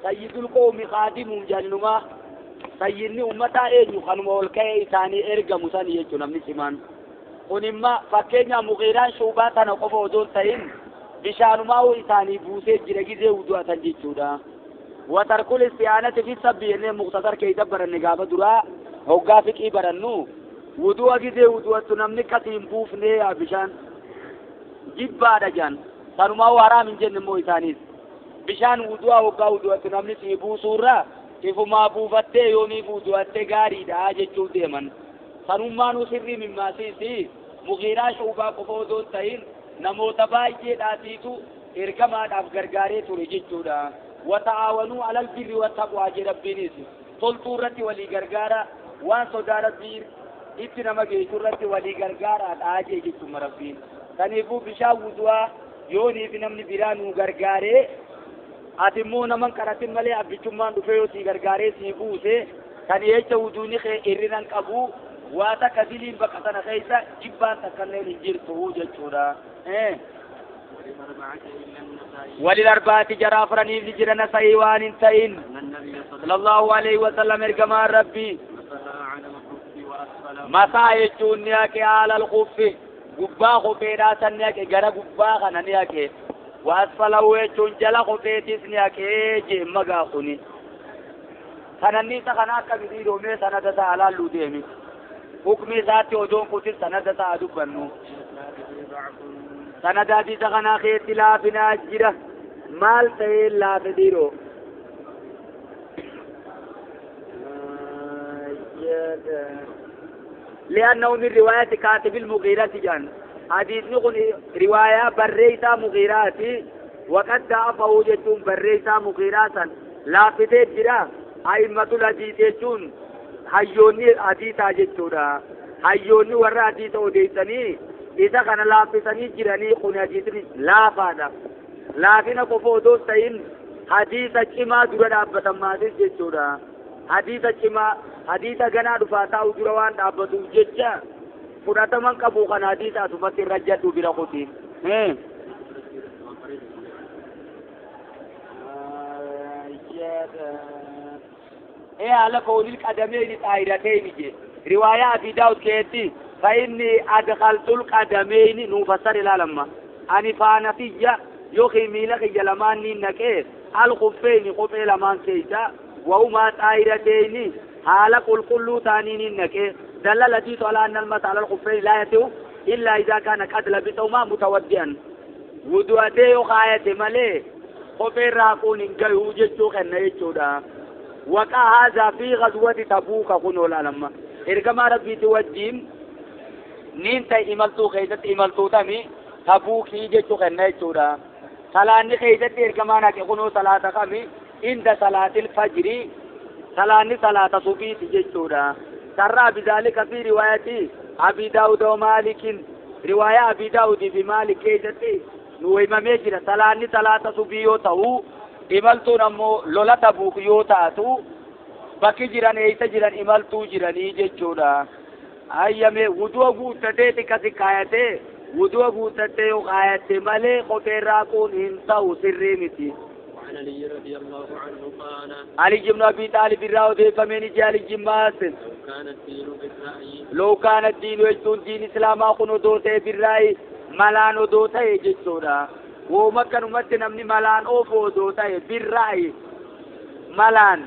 Sayyidul qoomi kaadimuun jaaninumaa sayyidni ummataa eenyu kanuma ol ka'ee isaanii ergamu sani jechuudha namni cimaan. Kun imma fakkeenya Mugiiraan shuubaa tana qofa odoo ta'in bishaanumaa isaanii buusee jira gizee wudu'atan jechuudha. Watarkul isti'aanati fi sabbi jennee muktasar keessa baranne gaafa duraa hoggaa fiqii barannu wudu'a gizee wudu'attu namni akkasii hin buufnee yaa bishaan jibbaadha jaan sanumaa haraam hin jenne immoo isaaniis bishaan wudu'a hoggaa wudu'attu namni sii buusuurra ifumaa buufattee yoomiif wudu'attee gaariidha jechuuf deeman. Sanummaanuu sirrii mimmaasiisi Mugiiraa shuubaa qofa odoo hin ta'in namoota baay'eedhaatiitu ergamaadhaaf gargaaree ture jechuudha. Wata'aawanuu alal birri wattaqwaa jedhe Rabbiinis toltuu irratti walii gargaara waan sodaa Rabbii itti nama geessu irratti walii gargaaraadha jee jechuudha Rabbiin. Kanaafuu bishaan wudu'aa yooniif namni biraa nu gargaaree ati immoo nama hin qaratin malee abbichummaan dhufee yoo sii gargaaree sii buuse kan jecha wuduuni kee hir'ina qabu waa takka diliin bakka sana keessa jibbaan takka illee hin jirtu jechuudha. وللأربعة جرى فرني جرى نسائي وان تئن صلى الله عليه وسلم إرجما ربي مسا يجون نياك على الخف قبا خفيرا سنياك جرى قبا خنا نياك وأسفله يجون جلا خفيتس نياك جي مغا خني خنني سخنا كبيرو مي سند سالا لوديمي حكمي ذاتي ودون كتير سند سادو بنو سند حديث خنا خلاف جرى مال سيل لا تديرو لأنه من رواية كاتب المغيرة جان حديث نقول رواية بريسة مغيرة وقد ضعفه جتون بريسة مغيرة لا تدير أئمة الحديث جتون hayyoonni hadiisaa jechuudha. Hayyoonni warra hadiisa odeessanii isa kana laaffisanii jiranii kun hadiisni laafaadha. Laafina qofa odoo ta'in hadiisa cimaa dura dhaabbatan maatis jechuudha. Hadiisa cimaa hadiisa ganaa dhufaa taa'u dura waan dhaabbatuuf jecha fudhataman qabu kana hadiisa asumatti irra jadhu bira kuti. إيه على كون القدمين طاهرتين جي رواية أبي داود كيتي فإني أدخلت القدمين نفسر لا لما أني فانتية يوخي ميلك يلمان نكي الخفين خفي لمان كيتا وهما طاهرتين حال كل تانين نكي دل الحديث على أن المسح على الخفين لا يتو إلا إذا كان قد لبسهما متودئا ودواتي وخاية مالي خفي راكون إنكي جتشو خنا يجتشو وقع هذا في غزوة تبوك كنولا لما إرجما ربي توجيم نين تي إملتو خيزت إملتو تامي تبوك يجتشو خنا يجتشو صلاة خيزت إرجما نك كنو صلاة خمي عند صلاة الفجر صلاة صلاة صبي تجتشو سرى بذلك في رواية أبي داود ومالك رواية أبي داود في مالك كيزتي نويما ميجرا صلاة صلاة صبي يوتهو imaltuun ammoo lola Tabuuk yoo taatu bakki jiran eeysa jiran imaltuu jiranii jechuudha. Ayyame wudu'a guuttatee xiqqasi kaayatee wudu'a guuttatee yoo kaayatte malee kophee raaquun hin ta'u sirrii miti. وعن علي رضي الله عنه قال علي بن أبي طالب الراودي فمن جال الجماس لو كان الدين بالرأي لو كان الدين يجتون دين إسلام أخنو دوتي بالرأي ملان دوتي جتونا ومكان متن من ملان أوفو دوتي بالرأي ملان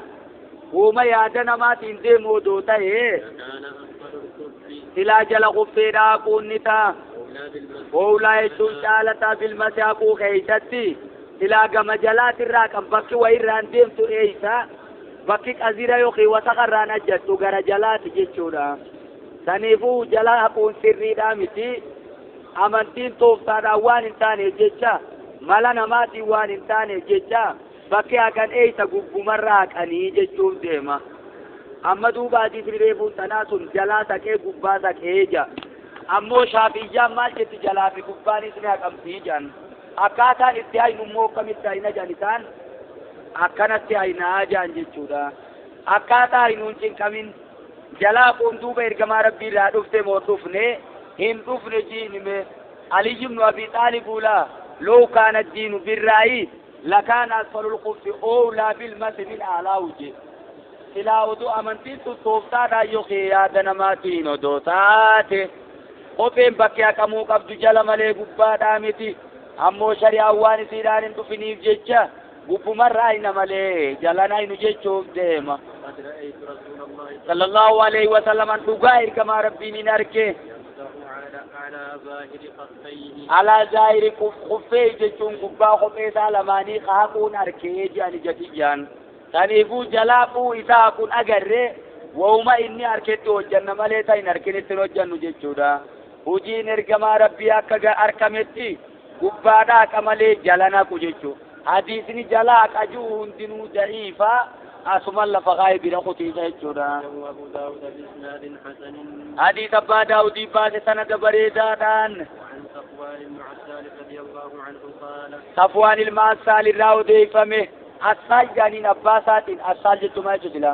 وما يادنا ما تندمو دوتي لكان أفضل الكفر سلا جل غفيرا كونتا أولى بالمسجد أولى يجتون شالتا بالمساقو خيستي silaa gama jalaatirraa kan bakki wayirraan deemtu eeysa bakki qazira yookiin wasaqarraan ajjattu gara jalaati jechuudha. Saniifuu jala haquun sirriidhaa miti. Amantiin tooftaadhaan waan hin taaneef jecha mala namaatiin waan hin taaneef jecha bakki haqan eeysa gubbumarraa haqanii jechuun deema. Amma duuba hadiisni reefuun tanaa sun jalaa saqee gubbaa saqee ja. Ammoo shaafiyyaan maal jetti jalaa fi gubbaanis ni haqamtii jedhan. Akkaataan itti haynu immoo akkamitti hayna jedhan isaan akkanatti haynaa jedhan jechuudha. Akkaataa haynuun cinqamin jalaa kun duuba ergamaa rabbii irraa dhufte moo dhufne hin dhufne jiinime Ali ibnu Abi Xaalib ulaa loo kaana diinu birraayi lakaana asfalul khuffi oolaa bilmasi min aalaahu je. Silaa oduu amantiin sun tooftaadhaan yookiin yaada namaatiin odoo taate kopheen bakki haqamuu qabdu jala malee gubbaadhaa miti. Ammoo shari'aan waan isiidhaan hin dhufiniif jecha gubbumarraa hayna malee jalan haynu jechuuf deema. قد رأيت رسول الله Sallallahu alaihi wasallam dhugaa ergamaa rabbiin hin arge. يمسح على ظاهر خفيه Alaa zaahiri kuffee jechuun gubbaa kophee isaa lamaanii haquun arkee jedhan ija kiyyaan. Kanaafuu jalaa fuu isaa haquun agarree wauma inni harketti hojjanna malee ta hin harkinitti hin hojjannu jechuudha. Hojiin ergamaa rabbii akka argametti gubbaadhaa haqa malee jala naqu jechuudha. Hadiisni jala haqa jiru hundinuu da'iifa asuman lafa kaa'ee bira kutiisa jechuudha. رواه أبو داود بإسناد حسن. Hadiis abbaa daawudii baase sanada bareedaadhaan. وعن صفوان بن عسال رضي الله عنه قال Safwaan ilma Assaal irraa odeeffame. Assaal jedhaniin abbaa isaatiin Assaal jechuun maal jechuudha?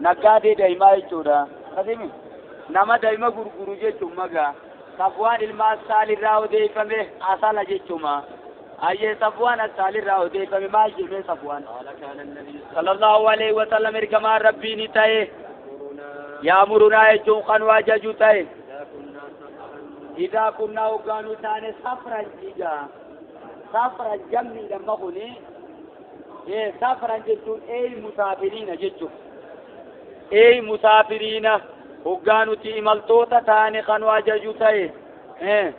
Naggaadee daa'imaa jechuudha. Akkasimi nama daa'ima gurguru jechuun magaa. Safwaan ilma Assaal irraa odeeffame Asala jechuuma. Ayyee Safwaan Assaal irraa odeeffame maal jennee Safwaan? قال كان النبي Sallallahu alaihi wa sallam ergamaan rabbii ni ta'e. يأمرنا Yaamurunaa jechuun kan nu ajaju ta'e. إذا كنا سفرا إذا كنا وقانو تاني سفرا جيجا سفرا جمي لما قولي إيه سفرا جتون أي مسافرين جتون أي مسافرين وقانو تيمالتوتا تاني خانو أججو تاي إيه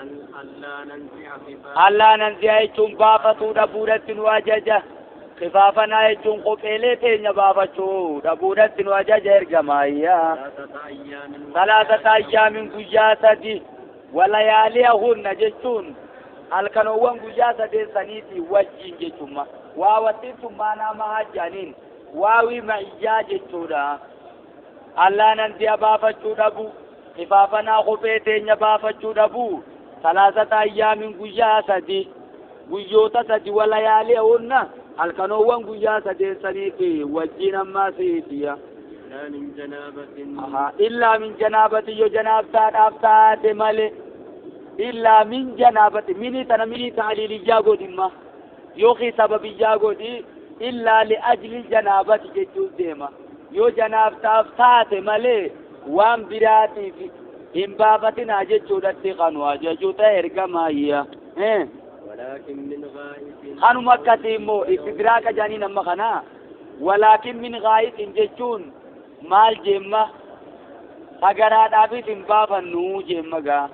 أن ألا ننزع خفافنا ألا ننزع يجون بافتو دبورة واججة خفافنا يجون قبيلة تين بافتو دبورة واججة إرجمايا ثلاثة أيام ثلاثة أيام guyyaa sadi walayaaliyahunna jechuun halkanoowwan guyyaa sadeen saniitii wajjin jechuudha. Waawattiin sun maanaa mahaa jedhaniin waawii ma'iyyaa jechuudha. Allaanan si'a baafachuu dhabu, xifaafanaa kophee teenya baafachuu dhabu, salaasata ayyaamin guyyaa sadi guyyoota sadi walayaaliyahunna halkanoowwan guyyaa sadeen saniitii wajjin ammaa siitiya. إلا من جنابة إلا من جنابة يو جناب تاداف تاد مالي إلا من جنابة مني تنا مني تعليل جاغو ديما يوخي سبب جاغو دي إلا لأجل الجنابة جتوز ديما يو جناب تاف تاد مالي وام براتي في إن بابتنا جتو دتي خانوا جتو تهرقما هي ولكن من غائط خانو مكة تيمو استدراك جاني نما خنا ولكن من غائط جتون maal jeemma sagaraadhaafis hin baafannu jeemma gaa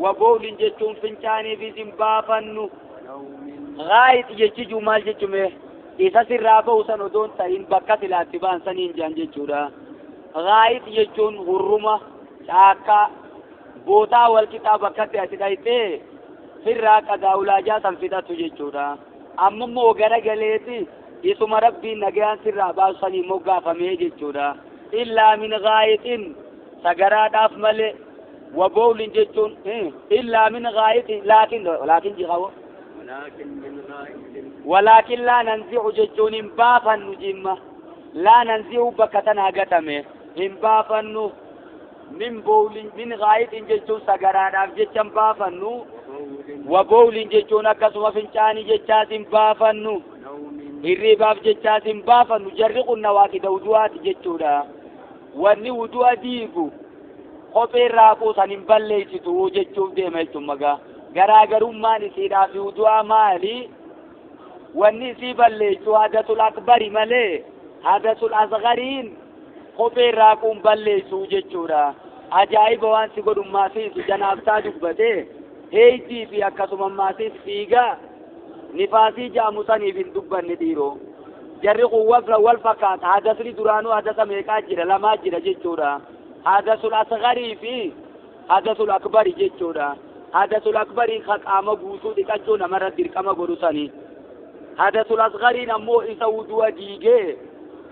waboolin jechuun fincaaniifis hin baafannu ونوم gaayit jechijuu maal jechume isa sirraa ba'u san odoon ta'in bakka silaatti ba'an saniin jedhan jechuudha. Gaayit jechuun hurruma caakkaa bootaa walqixaa bakkatti ati dhayitee sirraa qadaa ulaajaa san fixatu jechuudha. Amma immoo gara galeeti isuma rabbiin nagayaan sirraa baasu saniin moggaafamee jechuudha. إلا من غاية سجرات ملء وبول جتون إلا من غاية لكن ولكن جهوا ولكن من غائط ولكن لا ننزع جتون بافا نجمة لا ننزع بكتنا قتمه إن بافا من بول من غاية جتون سجرات جتون بافا وبول وبول جتون أكسما فنشاني جتاس بافنو الرباب جتاس بافنو جرق النواكد ودوات جتودا واني ودوا ديقو kophee raaquu san hin balleessitu jechuuf deema jechuun magaa garaagarummaan isiidhaa fi wudu'aa maali wanni isii balleessu hadasul akbari malee hadasul asgariin kophee raaquun balleessu jechuudha ajaa'iba waan si godhummaasiis janaabtaa dubbate heeydii fi akkasumammaasiis fiigaa nifaasii jaamu saniif hin dubbanne dhiiroo jarri kun wal fakkaata hadasni duraanuu hadasa meeqaa jira lamaa jira jechuudha حدث الأصغر في حدث الأكبر جتشودا حدث الأكبر خقام غوسو ديكاچو نمر درقما غدوساني حدث الأصغر نمو إسا ودوا ديجه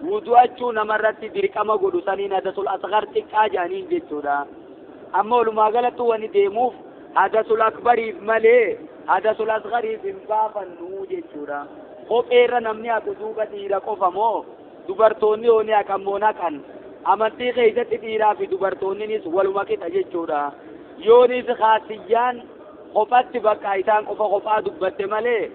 ودوا نمر درقما غدوساني حدث الأصغر تكا جانين جتشودا أما ولما غلطو وني ديموف حدث الأكبر ملي حدث الأصغر في بافا نو جتشودا خوبيرا نمني أكو دوبا ديرا قفامو dubartoonni oni akammoona kan amantii keessatti dhiiraa fi dubartoonnis waluma qixa jechuudha. Yoonis kaasiyyaan kophatti bakka isaan qofa kophaa dubbatte malee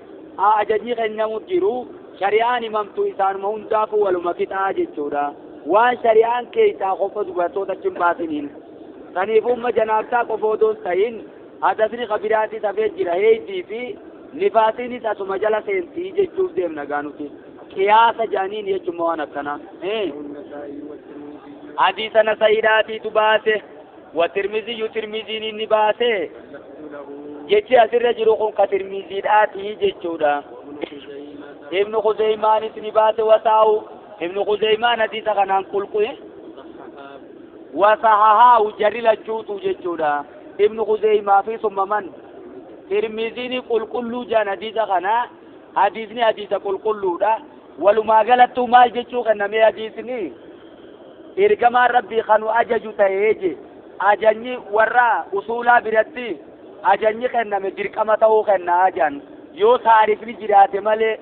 ajajni kennamu jiru shari'aan himamtu isaanuma hundaafuu waluma qixaa jechuudha. Waan shari'aan keessaa qofa dubartoota achi hin baasiniin. Saniif umma janaabtaa qofa odoo hin ta'in hadasni kabiraatis hafee jira heeydii fi nifaasiinis asuma jala seentii jechuuf deemna gaanuti. Qiyaasa jaaniin jechuun waan akkanaa. حديث نسائي تباسه وترمذي ترمذي نباسه جتي أسر جروخون كترمذي آتي جتشودا ابن خزيمة نباسه وساو ابن خزيمة حديث كان قلقه وصححه جري لجوت جتشودا ابن خزيمة في ثم من ترمذي قلقلو جان حديث كان حديثني حديث قلقلو دا ولما غلطوا مال جتشو كان حديثني ergamaan rabbii kanu ajaju ta'ee je ajanyi warra usuulaa biratti ajanyi kenname dirqama ta'uu kennaa jan yoo taarifni jiraate malee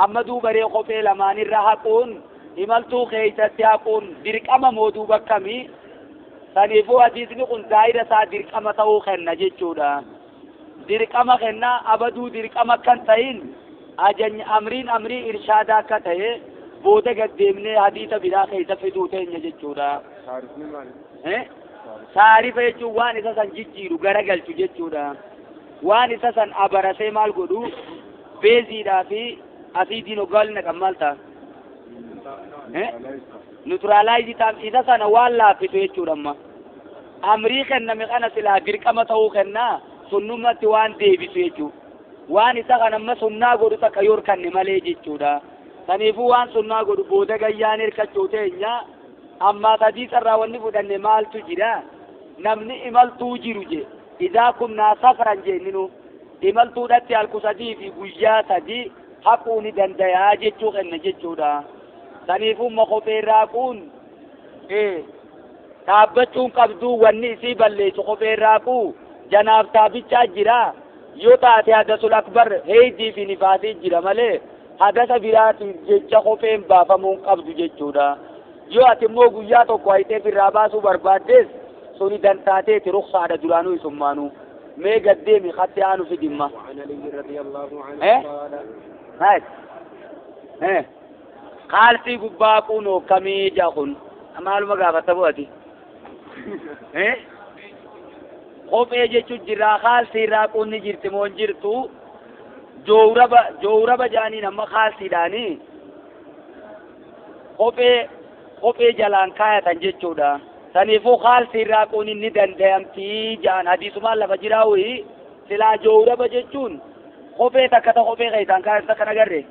amma duubaree kophee lamaanirra haquun imaltuu keessatti haquun dirqama moo duuba akkamii saniifuu hadiisni kun zaahira isaa dirqama ta'uu kenna jechuudha dirqama kennaa abaduu dirqama kan ta'in ajanyi amriin amrii irshaadaa akka ta'e booda gad deemnee hadiisa biraa keessa fiduu teenya jechuudha. Saarifa jechuun waan isa san jijjiiru garagalchu jechuudha. Waan isa san abarasee maal godhu beeziidhaa fi asiidiin hoggaa naqan maal ta'a? Nutiraalaayizii ta'a isa sana waan laaffisu jechuudha amma. Amrii kenname kana silaa dirqama ta'uu kennaa sunnumatti waan deebisu jechuudha. Waan isa kana amma sunnaa godhu takka yoo hirkanne malee jechuudha. Saniifuu waan sunnaa godhu booda gayyaan hirkachuu teenya ammaa hadiisa irraa wanni fudhanne maaltu jira namni imaltuu jiru je idaa kunnaa safaran jenninu imaltuudhatti halku sadii fi guyyaa sadii haquu ni dandayaa jechuu kenna jechuudha. Saniifuu kophee raaquun dhaabbachuun qabduu wanni isii balleessu kophee raaquu janaaf taabichaa jira yoo taate hadasul akbar heeydii fi nifaasii jira malee hadasa biraatiif jecha kopheen baafamuun qabdu jechuudha. Yoo ati immoo guyyaa tokko hayitee firraa baasuu barbaaddes suni dantaateeti ruksaadha duraanuu isummaanuu. Mee gad deemi khatti aanu fidimma. Kaalsii gubbaa kunoo kamii jaa kun maaluma gaafata bu'ati. Kophee jechuun jirraa kaalsii irraa qunni jirti moo hin jirtu joowraba jaaniin amma kaalsiidhaanii kophee jalaan kaayatan jechuudha. Saniifuu kaalsii irraa qunni ni danda'amtii jaan hadiisumaan lafa jiraawii silaa joowraba jechuun kophee takka ta kophee keessaan kaayatan takka nagarre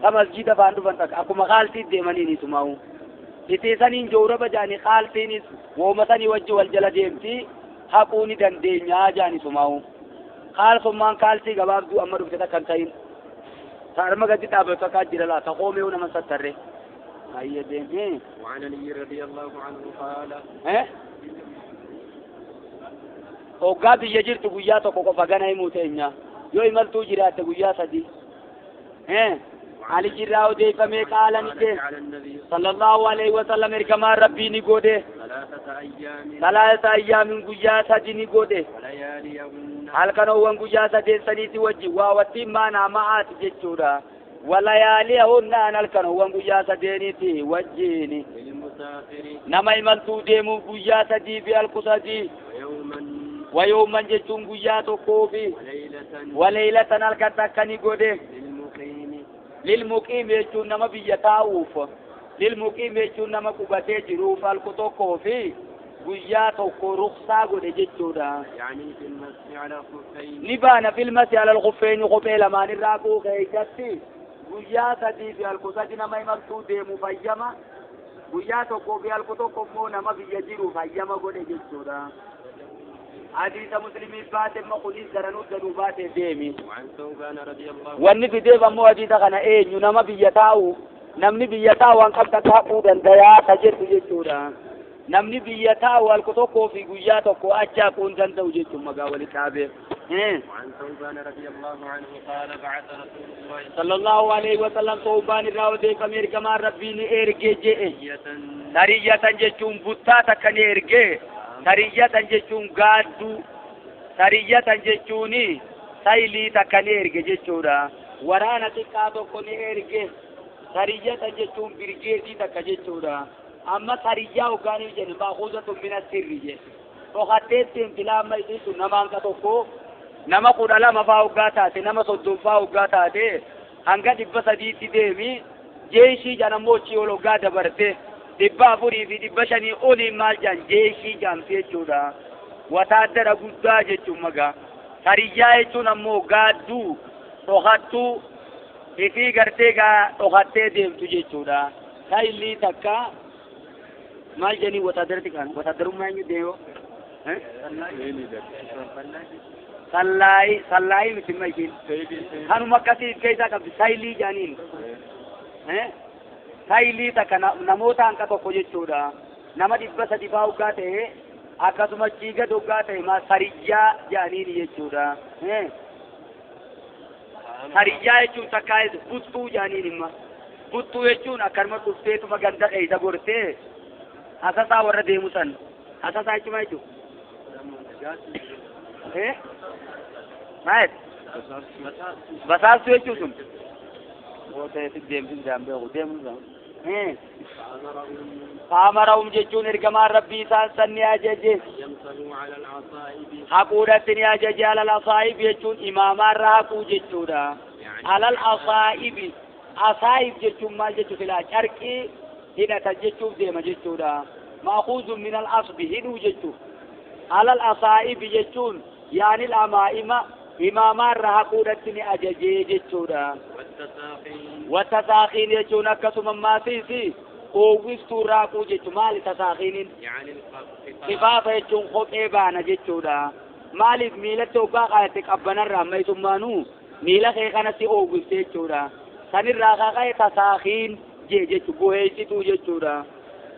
ta masjiida faan dhufan takka akkuma kaalsii deemaniin isumaa'u. Itiisaniin joowraba jaanii kaalsiinis wooma sanii wajji wal jala deemtii haquu ni dandeenyaa jaan isumaa'u. Kaalsummaan kaalsii gabaabduu amma dhufte takka hin ta'in. Taarma gadi dhaabbatu akka jira laata qoomee nama sattarre. هيا ديمين. وعن علي رضي الله عنه قال Hoggaa biyya jirtu guyyaa tokko qofa gana himuu teenya. Yoo imaltuu jiraatte guyyaa sadi. Ali jirraa odeeffamee qaala ni jee. Sallallahu alaihi wasallam ergamaan rabbii ni godhe. Salaasa ayyaamin guyyaa sadi ni godhe. Halkanoowwan guyyaa sadeessaniiti wajji waawattiin maanaa ma'aati jechuudha. Walayaaliyahunna halkanoowwan guyyaa sadeeniiti wajjiin. Nama imaltuu deemuuf guyyaa sadii fi halku sadii. Wayooman jechuun guyyaa tokkoo fi waleylatan halkan takka ni godhe. Lilmuqiim jechuun nama biyya taa'uuf. Lilmuqiim jechuun nama qubatee jiruuf halku tokkoo fi guyyaa tokko ruksaa godhe jechuudha. Ni baana filmasi alal khuffeeni kophee lamaan irraa kuu keeysatti guyyaa sadii fi halku sadi nama imaltuu deemu fayyama. Guyyaa tokkoo fi halku tokko immoo nama biyya jiru fayyama godhe jechuudha. Hadiisa muslimii baate immoo kunis daranuu danuu baate deemi. Wanni fideef ammoo hadiisa kana eenyu nama biyya taa'u namni biyya taa'u waan qabda taa'uu dandayaa ka jedhu jechuudha. Namni biyya taa'u halku tokkoo fi guyyaa tokko achi haquu hin danda'u jechuun magaa walitti dhaabee. Sallallahu alaihi wasallam Thawbaan irraa odeeffame ergamaan Rabbii ni ergee je'e. Sariyyatan jechuun buttaa takka ni ergee. Sariyyatan jechuun gaadduu. Sariyyatan jechuun saylii takka ni erge jechuudha. Waraana xiqqaa tokko ni erge. Sariyyatan jechuun birgeetii takka jechuudha. Amma sariyyaa hoggaanii jennu maakuuzatu mina sirri jedhe. Dhokattee deemti amma isiitu nama hanga tokko nama 12 faa hoggaa taate nama 30 faa hoggaa taate hanga 300tti deemi jeeshii jedhan ammoo achii ol hoggaa dabarte 400 fi 500 oliin maal jedhan jeeshii jedhamti jechuudha. Wataaddara guddaa jechuun magaa. Sariyyaa jechuun ammoo gaadduu dhokattuu ifii gartee gaa dhokattee deemtu jechuudha. Saayilii takka maal jedhanii wataadarratti kan wataadarummaa eenyu deemoo? Sallaayii miti ma ishiin kanuma akkasii keessaa qabdi saayilii jedhaniin. Saayilii takka namoota hanqa tokko jechuudha. Nama 300 faa hoggaa ta'e akkasuma chiiga hoggaa ta'e maa sariyyaa jedhaniin jechuudha. Sariyyaa jechuun takkaa buttuu jedhaniin imma. Buttuu jechuun akkanuma dhufteetuma ganda keessa gortee hasasaa warra deemu san hasasaa jechuun maal jechuudha? Maal? Basaastuu jechuun sun. Faamarahum jechuun ergamaan Rabbii isaan san ni ajaje. Haquudhatti ni ajaje alal asaa'ib jechuun imaamaarra haquu jechuudha. Alal asaa'ibi asaa'ib jechuun maal jechuu silaa carqii hidhatan jechuuf deema jechuudha. Maakuuzun min al asbi hidhuu jechuuf. Alal asaa'ibi jechuun yaanil amaa'ima imaamaarra haquudhatti ni ajajee jechuudha. Wattasaaqiin jechuun akkasuma maasiisi oowwistuu raaquu jechuun maali tasaaqiiniin? Kifaafa jechuun kophee baana jechuudha. Maaliif miilatti hoggaa qaayate qabbanarraa ammayisummaanuu miila kee kanatti oowwifte jechuudha. Sanirraa kaqa'e tasaaqiin jee jechuun buheessituu jechuudha.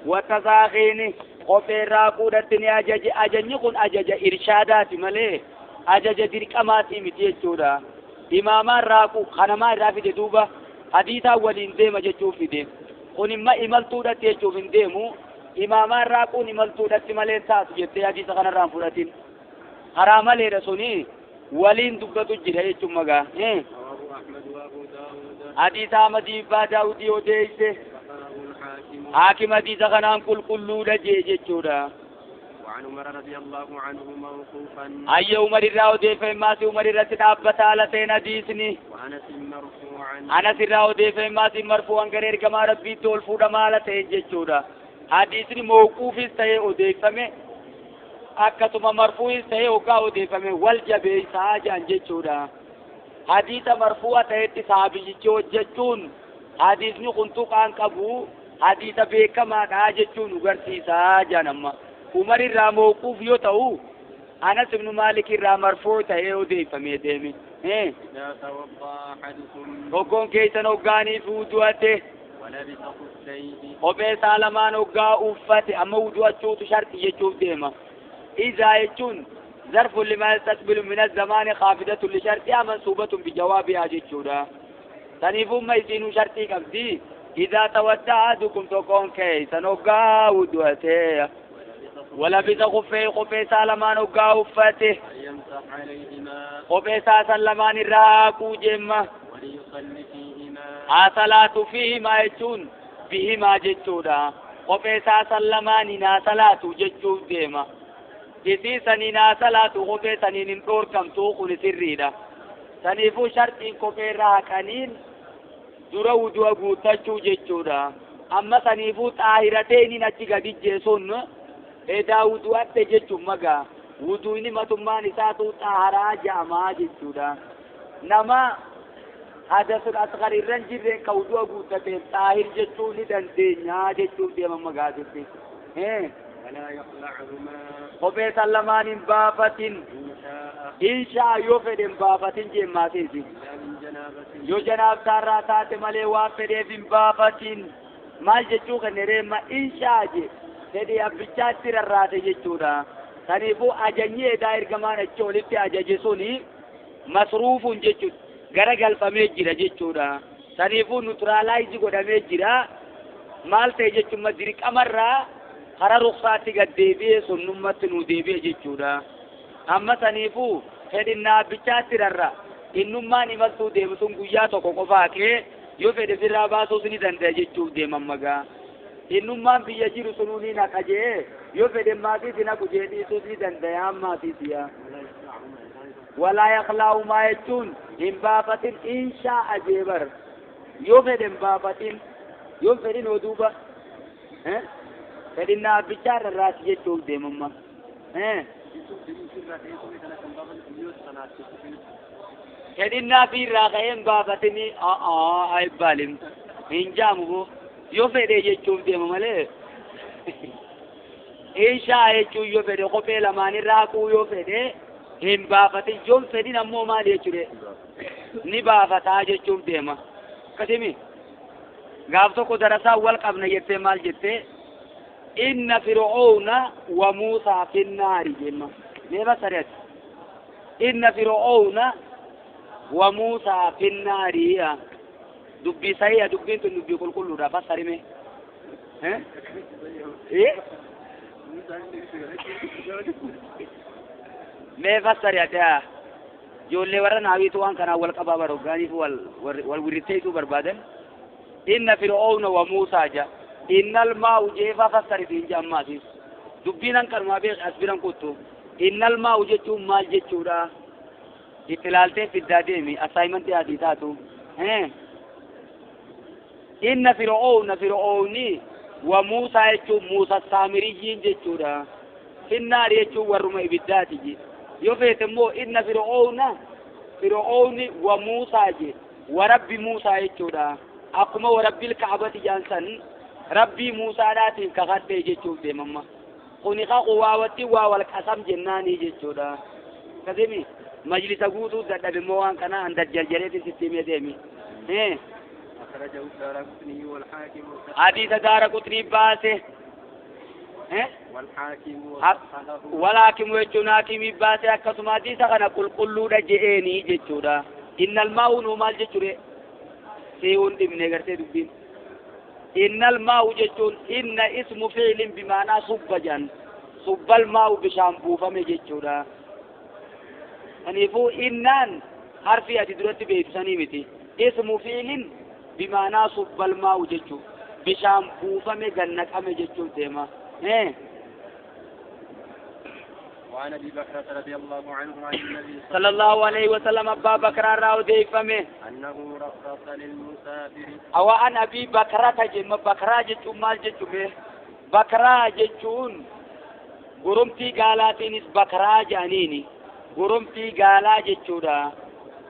Wattasaaqiin kophee raaquudhatti ni ajaje. Ajajni kun ajaja irshaadaati malee ajaja dirqamaatii miti jechuudha. Imaamaan raaquu kanamaa irraa fide duuba hadiisaa waliin deema jechuuf fide. Kun imma imaltuudhatti jechuuf hin deemu. Imaamaan raaquun imaltuudhatti malee taatu jettee hadiisa kanarraan fudhatin. Karaa maleedha suni waliin dubbatu jira jechuun magaa. Hadiisa Ahmadii Abbaa Daawudii odeesse. Haakim hadiisa kanaan qulqulluudha jee jechuudha. وعن عمر رضي الله عنه موقوفا أي عمر الراودي فما سي عمر الرتي على سين حديثني وأنس مرفوعا أنس الراودي فما سي مرفوعا غير كما ربي تول فودا مالته جچودا حديثني موقوف سي اودي فمه akkasuma marfuu'is ta'ee hoggaa odeeffame wal jabeessaa jedhan jechuudha. Hadiisa marfuu'a ta'etti sahaabiyyichi hojjechuun hadiisni kun tuqaan qabu hadiisa beekamaadha jechuun nu garsiisaa jedhan amma. Umar irraa mawquuf yoo ta'u Anas ibnu Maalik irraa marfuu ta'ee odeeffamee deeme. Tokkoon keessan hoggaaniif wudu'ate kophee isaa lamaan hoggaa uffate amma wudu'achuutu sharxi jechuuf deema. إذا يجون ظرف لما يستقبل من الزمان خافضة لشرطها منصوبة بجوابها جتشورا تنيفون ما يسينو شرطي قبدي إذا تودع أحدكم تكون كيسا نوغا ودوته ولبس خفيه خفي سالمان وقا أفته يمسح عليهما خفي سالمان الراكو جمّة وليصلي فيهما صلاة فيهما يجون بهما جتودا خفي سالمان نا صلاة جتو ديما إسي سنينا صلاة خفي سنين دور كم توقن سريدا سنيفو شرطين خفي راكنين dura wudu'a guuttachuu jechuudha. Amma saniifuu xaahirateeniin achi gadi jeesun edaa wudu'atte jechuun magaa wudu'ni matummaan isaatu xaaharaa ja'amaa jechuudha. Nama hadasul asghar irra hin jirreen ka wudu'a guuttateen xaahir jechuu ni dandeenyaa jechuuf deema magaa jirti. Kophee san lamaan hin baafatin. Inshaa yoo fedhe hin baafatin jeemmaatiisi. Yoo janaabtaarraa taate malee waan fedheef hin baafatin. Maal jechuu kenne reemma inshaa je fedhii abbichaatti rarraate jechuudha. Kanaafuu ajajni edaa ergamaan achi olitti ajaje suni masruufuun jechuudha. Gara galfamee jira jechuudha. Kanaafuu nuturaalaayizi godhamee jira. Maal ta'e jechuun dirqamarraa karaa ruksaatti gad deebi'ee sunnummaatti nuu deebi'e jechuudha. Amma saniifuu fedhinnaa abbichaatti rarra. Innummaan imaltuu deemu sun guyyaa tokko qofaa kee yoo fedhe firraa baasuus ni danda'a jechuuf deeman magaa. Innummaan biyya jiru sunuu ni naqa jee yoo fedhe maatiis naqu jee dhiisuus ni danda'a ammaatiis yaa. Walaa yaqlaa'umaa jechuun hin baafatin inshaa ajeebar. Yoo fedhe hin baafatin yoo fedhin oduuba fedhinnaa abbichaa rarraasi jechuuf deemamma. Fedhinnaa fi irraa ka'ee hin baafatini ayibbaalim hin jaamu boo yoo fedhe jechuuf deema malee inshaa jechuun yoo fedhe kophee lamaan irraa haquu yoo fedhe hin baafatin yoo fedhin ammoo maal jechuudha ni baafataa jechuuf deema. Akkasimi gaaf tokko darasaa wal qabna jettee maal jettee inna fir'auna wa Muusaa finnaari jenna mee basariati inna fir'auna wa Muusaa finnaari dubbii sahiha dubbiin tun dubbii qulqulluudha fassarime mee fassari ati ijoollee warra naawiitu waan kanaan wal qabaa bara hoggaaniif wal wirritteessuu barbaadan inna fir'auna wa Muusaa ja innal maa'u jeefaa fassaritiin jammaatiis dubbiin hanqanumaa beek as biran kuttu innal maa'u jechuun maal jechuudha itti ilaaltee fiddaa deemi assaayimantii asii taatu inna fir'auna fir'auni wa Muusaa jechuun Muusaa saamiriyyiin jechuudha finnaari jechuun warruma ibiddaati je yoo feete immoo inna fir'auna fir'auni wa Muusaa je wa rabbi Muusaa jechuudha akkuma wa rabbil ka'abati jaan san rabbii Muusaadhaatiin kakadhee jechuuf deemamma kuni waawatti waa wal qasam jennaanii jechuudha. Akkasimi majlisa guutuu dadhabe immoo waan kana an dajjarjareetiin sitti himee deemi. Hadiisa Daaraqutnii baase. Walhaakimu jechuun haakimii baase akkasuma hadiisa kana qulqulluudha je'eenii jechuudha. Innal maa'u nuu maal jechuudha? Si'uun dhibne gartee dubbiin. Innal maa'u jechuun inna ismu fi'ilin bimaanaa subba jedhan. Subbal maa'u bishaan buufame jechuudha. Kanaafuu innaan harfi ati duratti beeksisanii miti. Ismu fi'ilin bimaanaa subbal maa'u jechuudha. Bishaan buufame gannaqame jechuun deema. وعن أبي بكرة رضي الله عنه عن النبي صلى الله عليه وسلم أبا بكر راو ديفمه أنه رخص للمسافر أو عن أبي بكرة جم بكرة جتون مال جتون بكرة جتون غرمتي قالاتينس بكرة جانيني غرمتي قالا جتودا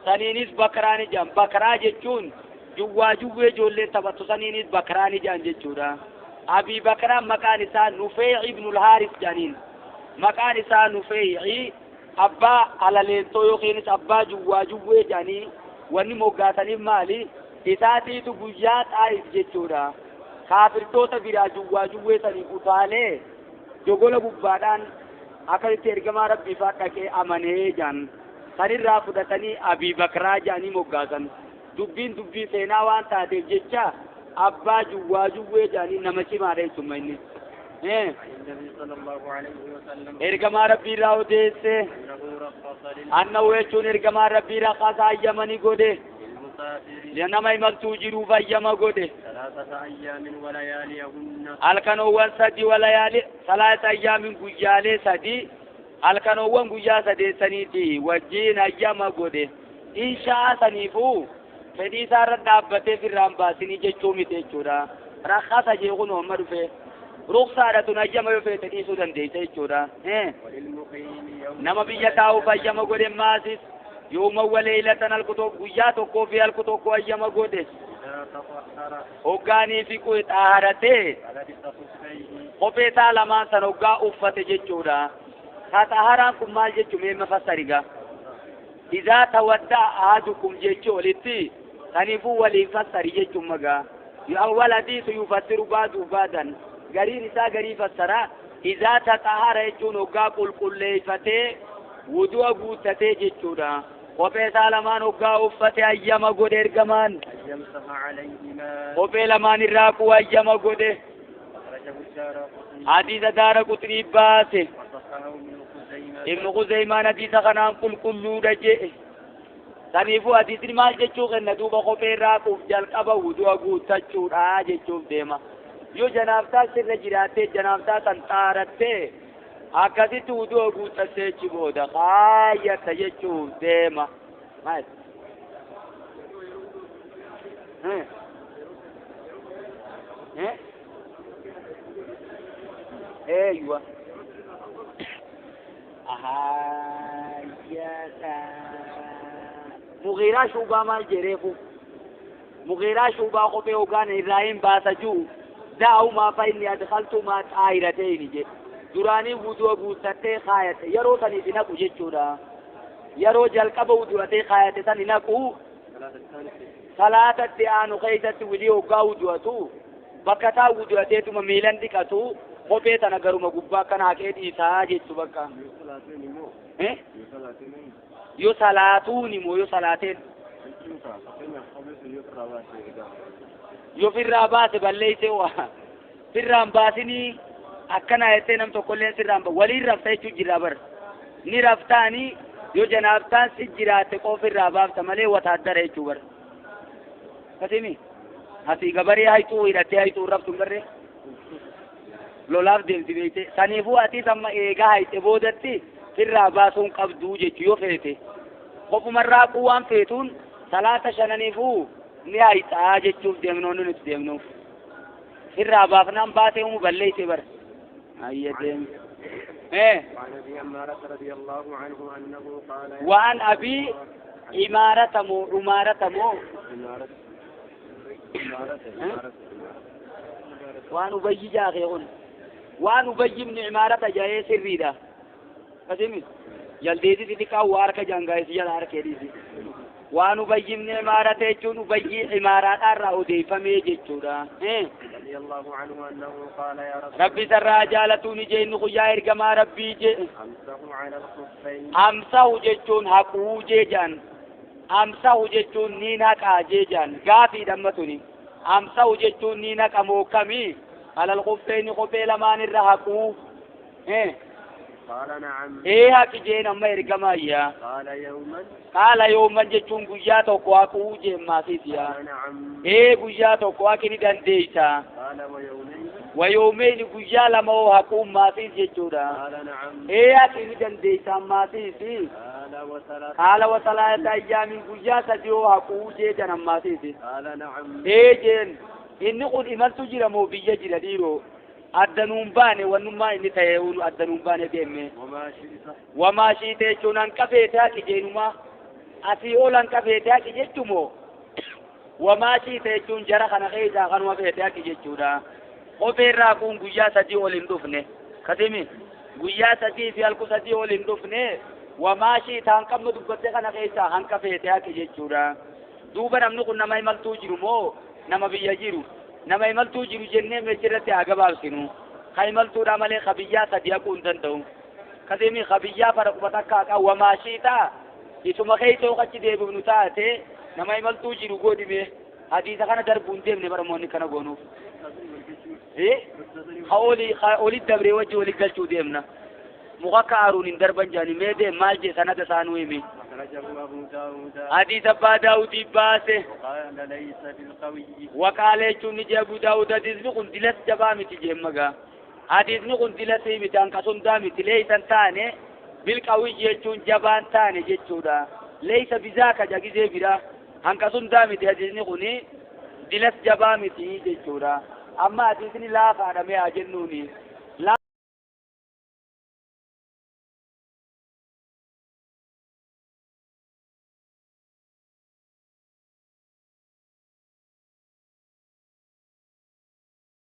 سنينس بكراني جان بكرة جتون جوا جوا جولي تبتو سنينس بكراني جان جتودا أبي بكرة مكان إسان نفيع ابن الحارث جانين maqaan isaa Nufee'i abbaa alaleentoo yookiinis abbaa juwwaa juwwee jedhanii wanni moggaasaniif maali isaatiitu guyyaa Xaayif jechuudha. Kaafirtoota biraa juwwaa juwwee sanii utaalee jogola gubbaadhaan akkasitti ergamaa rabbiifaa dhaqee amanee jedhan sanirraa fudhatanii Abii Bakraa jedhanii moggaasan. Dubbiin dubbii seenaa waan taateef jecha abbaa juwwaa juwwee jedhanii nama cimaadha jechuudha inni. عن النبي صلى الله عليه وسلم إرجما ربي راو ديسه أنه رخص أنه يجون إرجما ربي رخص أيامني قده للمسافر لأنما يملتو جروف أيام قده 3 أيام ولياليهن halkanoowwan sadi walayaali 3 ayyaamin guyyaalee sadi halkanoowwan guyyaa sadeessaniiti wajjiin ayyama godhe inshaa saniifuu fedhii isaarra dhaabbatee firraan baasinii jechuu miti jechuudha rakkasa jee kun amma dhufe ruksaadha tun ayyama yoo feete dhiisuu dandeessa jechuudha nama biyya taa'uuf ayyama godhe maasis yooma waleeylatan halku tokko guyyaa tokkoo fi halku tokko ayyama godhe hoggaanii fi xaaharatee kophee isaa lamaan san hoggaa uffate jechuudha. Xaaharaan kun maal jechuu mee mafassariga izaa tawaddaa ahadukum jechuu olitti saniifuu waliin fassari jechuun magaa awwal hadiisu yufassiru baadu baadan gariin isaa garii fassara izaa taxahara jechuun hoggaa qulqulleeffatee wudu'a guuttatee jechuudha. Kophee isaa lamaan hoggaa uffate ayyama godhe ergamaan kophee lamaan irraa quu ayyama godhe hadiisa daara quxinii baase ibnu Khuzeymaan hadiisa kanaan qulqulluudha jedhe saniifuu hadiisni maal jechuu kenna duuba kophee irraa quuf jalqaba wudu'a guuttachuudha jechuuf deema yoo janaaftaa sirra jiraattee janaaftaa san xaarattee akkasitti wudu'a guuttattee achi booda kaayyatta jechuuf deema. Maal? Eeywa. Ahayyata. Mughiiraa shuubaa maal jedheefu? Mughiiraa shuubaa kophee hoggaan irraa hin baasa jiru daa'umaa fa inni adkaltumaa xaahiratee jedhe. Duraanii wudu'a guuttattee kaayate yeroo saniif hin haqu jechuudha. Yeroo jalqaba wudu'atee kaayate san hin haqu salaatatti aanu keessatti wilii hoggaa wudu'atu bakka taa wudu'ateetuma miilan dhiqatu kophee tana garuma gubbaa akkana haqee dhiisaa jechuu bakka. Yoo salaatuun immoo yoo salaateen yoo firraa baase balleessee waa firraan baasinii akkana jettee nam tokkolleen sirraan waliin rafta jechuun jira bara ni raftaanii yoo janaaftaan si jiraatte qofa irraa baafta malee wataaddara jechuu bara kasimi asii gabaree hayxuu hidhattee hayxuu raftu hin barree lolaaf deemti beekte saniifuu atis amma eegaa hayxe boodatti sirraa baasuun qabduu jechuu yoo feete qofumarraa quu waan feetuun salaata shananiifuu ni hayxaa jechuuf deemnoonni nuti deemnuuf sirraa baafnaan baatee umu balleeyse bara. أيدين وعن أبي عمارة رضي الله عنه أنه قال وعن أبي عمارة مو عمارة مو وعن أبي جاخيون وعن أبي بن عمارة جاي سريدا قسمي جلدي تلك وارك جانغاي سيال أركيدي وعن أبي بن عمارة جون أبي عمارة الرأودي فمي جتشورا رضي الله عنه أنه قال يا رسول ربي سر جالتوني جين خيا إرجما ربي جي أمسه على الخفين أمسه جتون حقو جان أمسه جتون نينك أجيجان غافي دمتوني أمسه جتون نينك أموكمي على الخفين خفي لمان الرهقو قال نعم إيه هكي جين أما إرجما يا قال يوما قال يوما جتون غيا توكو جين ما سيسيا قال نعم إيه غيا توكو كني دنديتا قال ويومين ويومين غيا لما هو حكوم ما سيس جتورا قال نعم إيه هكي دنديتا ما سيسي قال وثلاث قال وثلاثة أيام غيا سديو حكوم جين ما سيسي قال نعم إيه جين إني قد إمرت جرا مو بيا جرا ديرو addanuun baane wannummaa inni ta'e addanuun baane deemme wamaa shiite jechuun hanqa feete haqi jeenumaa asii ol hanqa feete haqi jechumoo wamaa shiite jechuun jara kana keessaa kanuma feete haqi jechuudha kophee irraa kun guyyaa 3 ol hin dhufne kasimi guyyaa 3 fi halku 3 ol hin dhufne wamaa shiite hanqamma dubbatte kana keessaa hanqa feete haqi jechuudha duuba namni kun nama imaltuu jiru moo nama biyya jiru nama imaltuu jiru jennee meechirratti haa gabaabsinu ka imaltuudha malee ka biyyaa sadi haquu hin danda'u kasimi ka biyyaa fara quba takka haqa wamaa shiitaa isuma keessa achi deebifnu taate nama imaltuu jiru godhime hadiisa kana darbuu hin deemne baramoonni kana goonuuf. Olii olii dabree wajji olii galchuu deemna. Muka akka aaruun hin darban jaani mee deem maal jee sanada isaanuu himi. أخرجه أبو داود. Hadiisa Abbaa Daawudii baase. وقال ليس بالقوي. Waqaalee jechuun ni jee Abu Daawud hadiisni kun dilas jabaa miti jeen magaa. Hadiisni kun dilasii miti hanqasundaa miti leeysan taane bilqawii jechuun jabaan taane jechuudha. Leeysa bizaaka jagisee bira hanqasundaa miti hadiisni kuni dilas jabaa miti jechuudha. Amma hadiisni laafaadha mee haa jennuuni.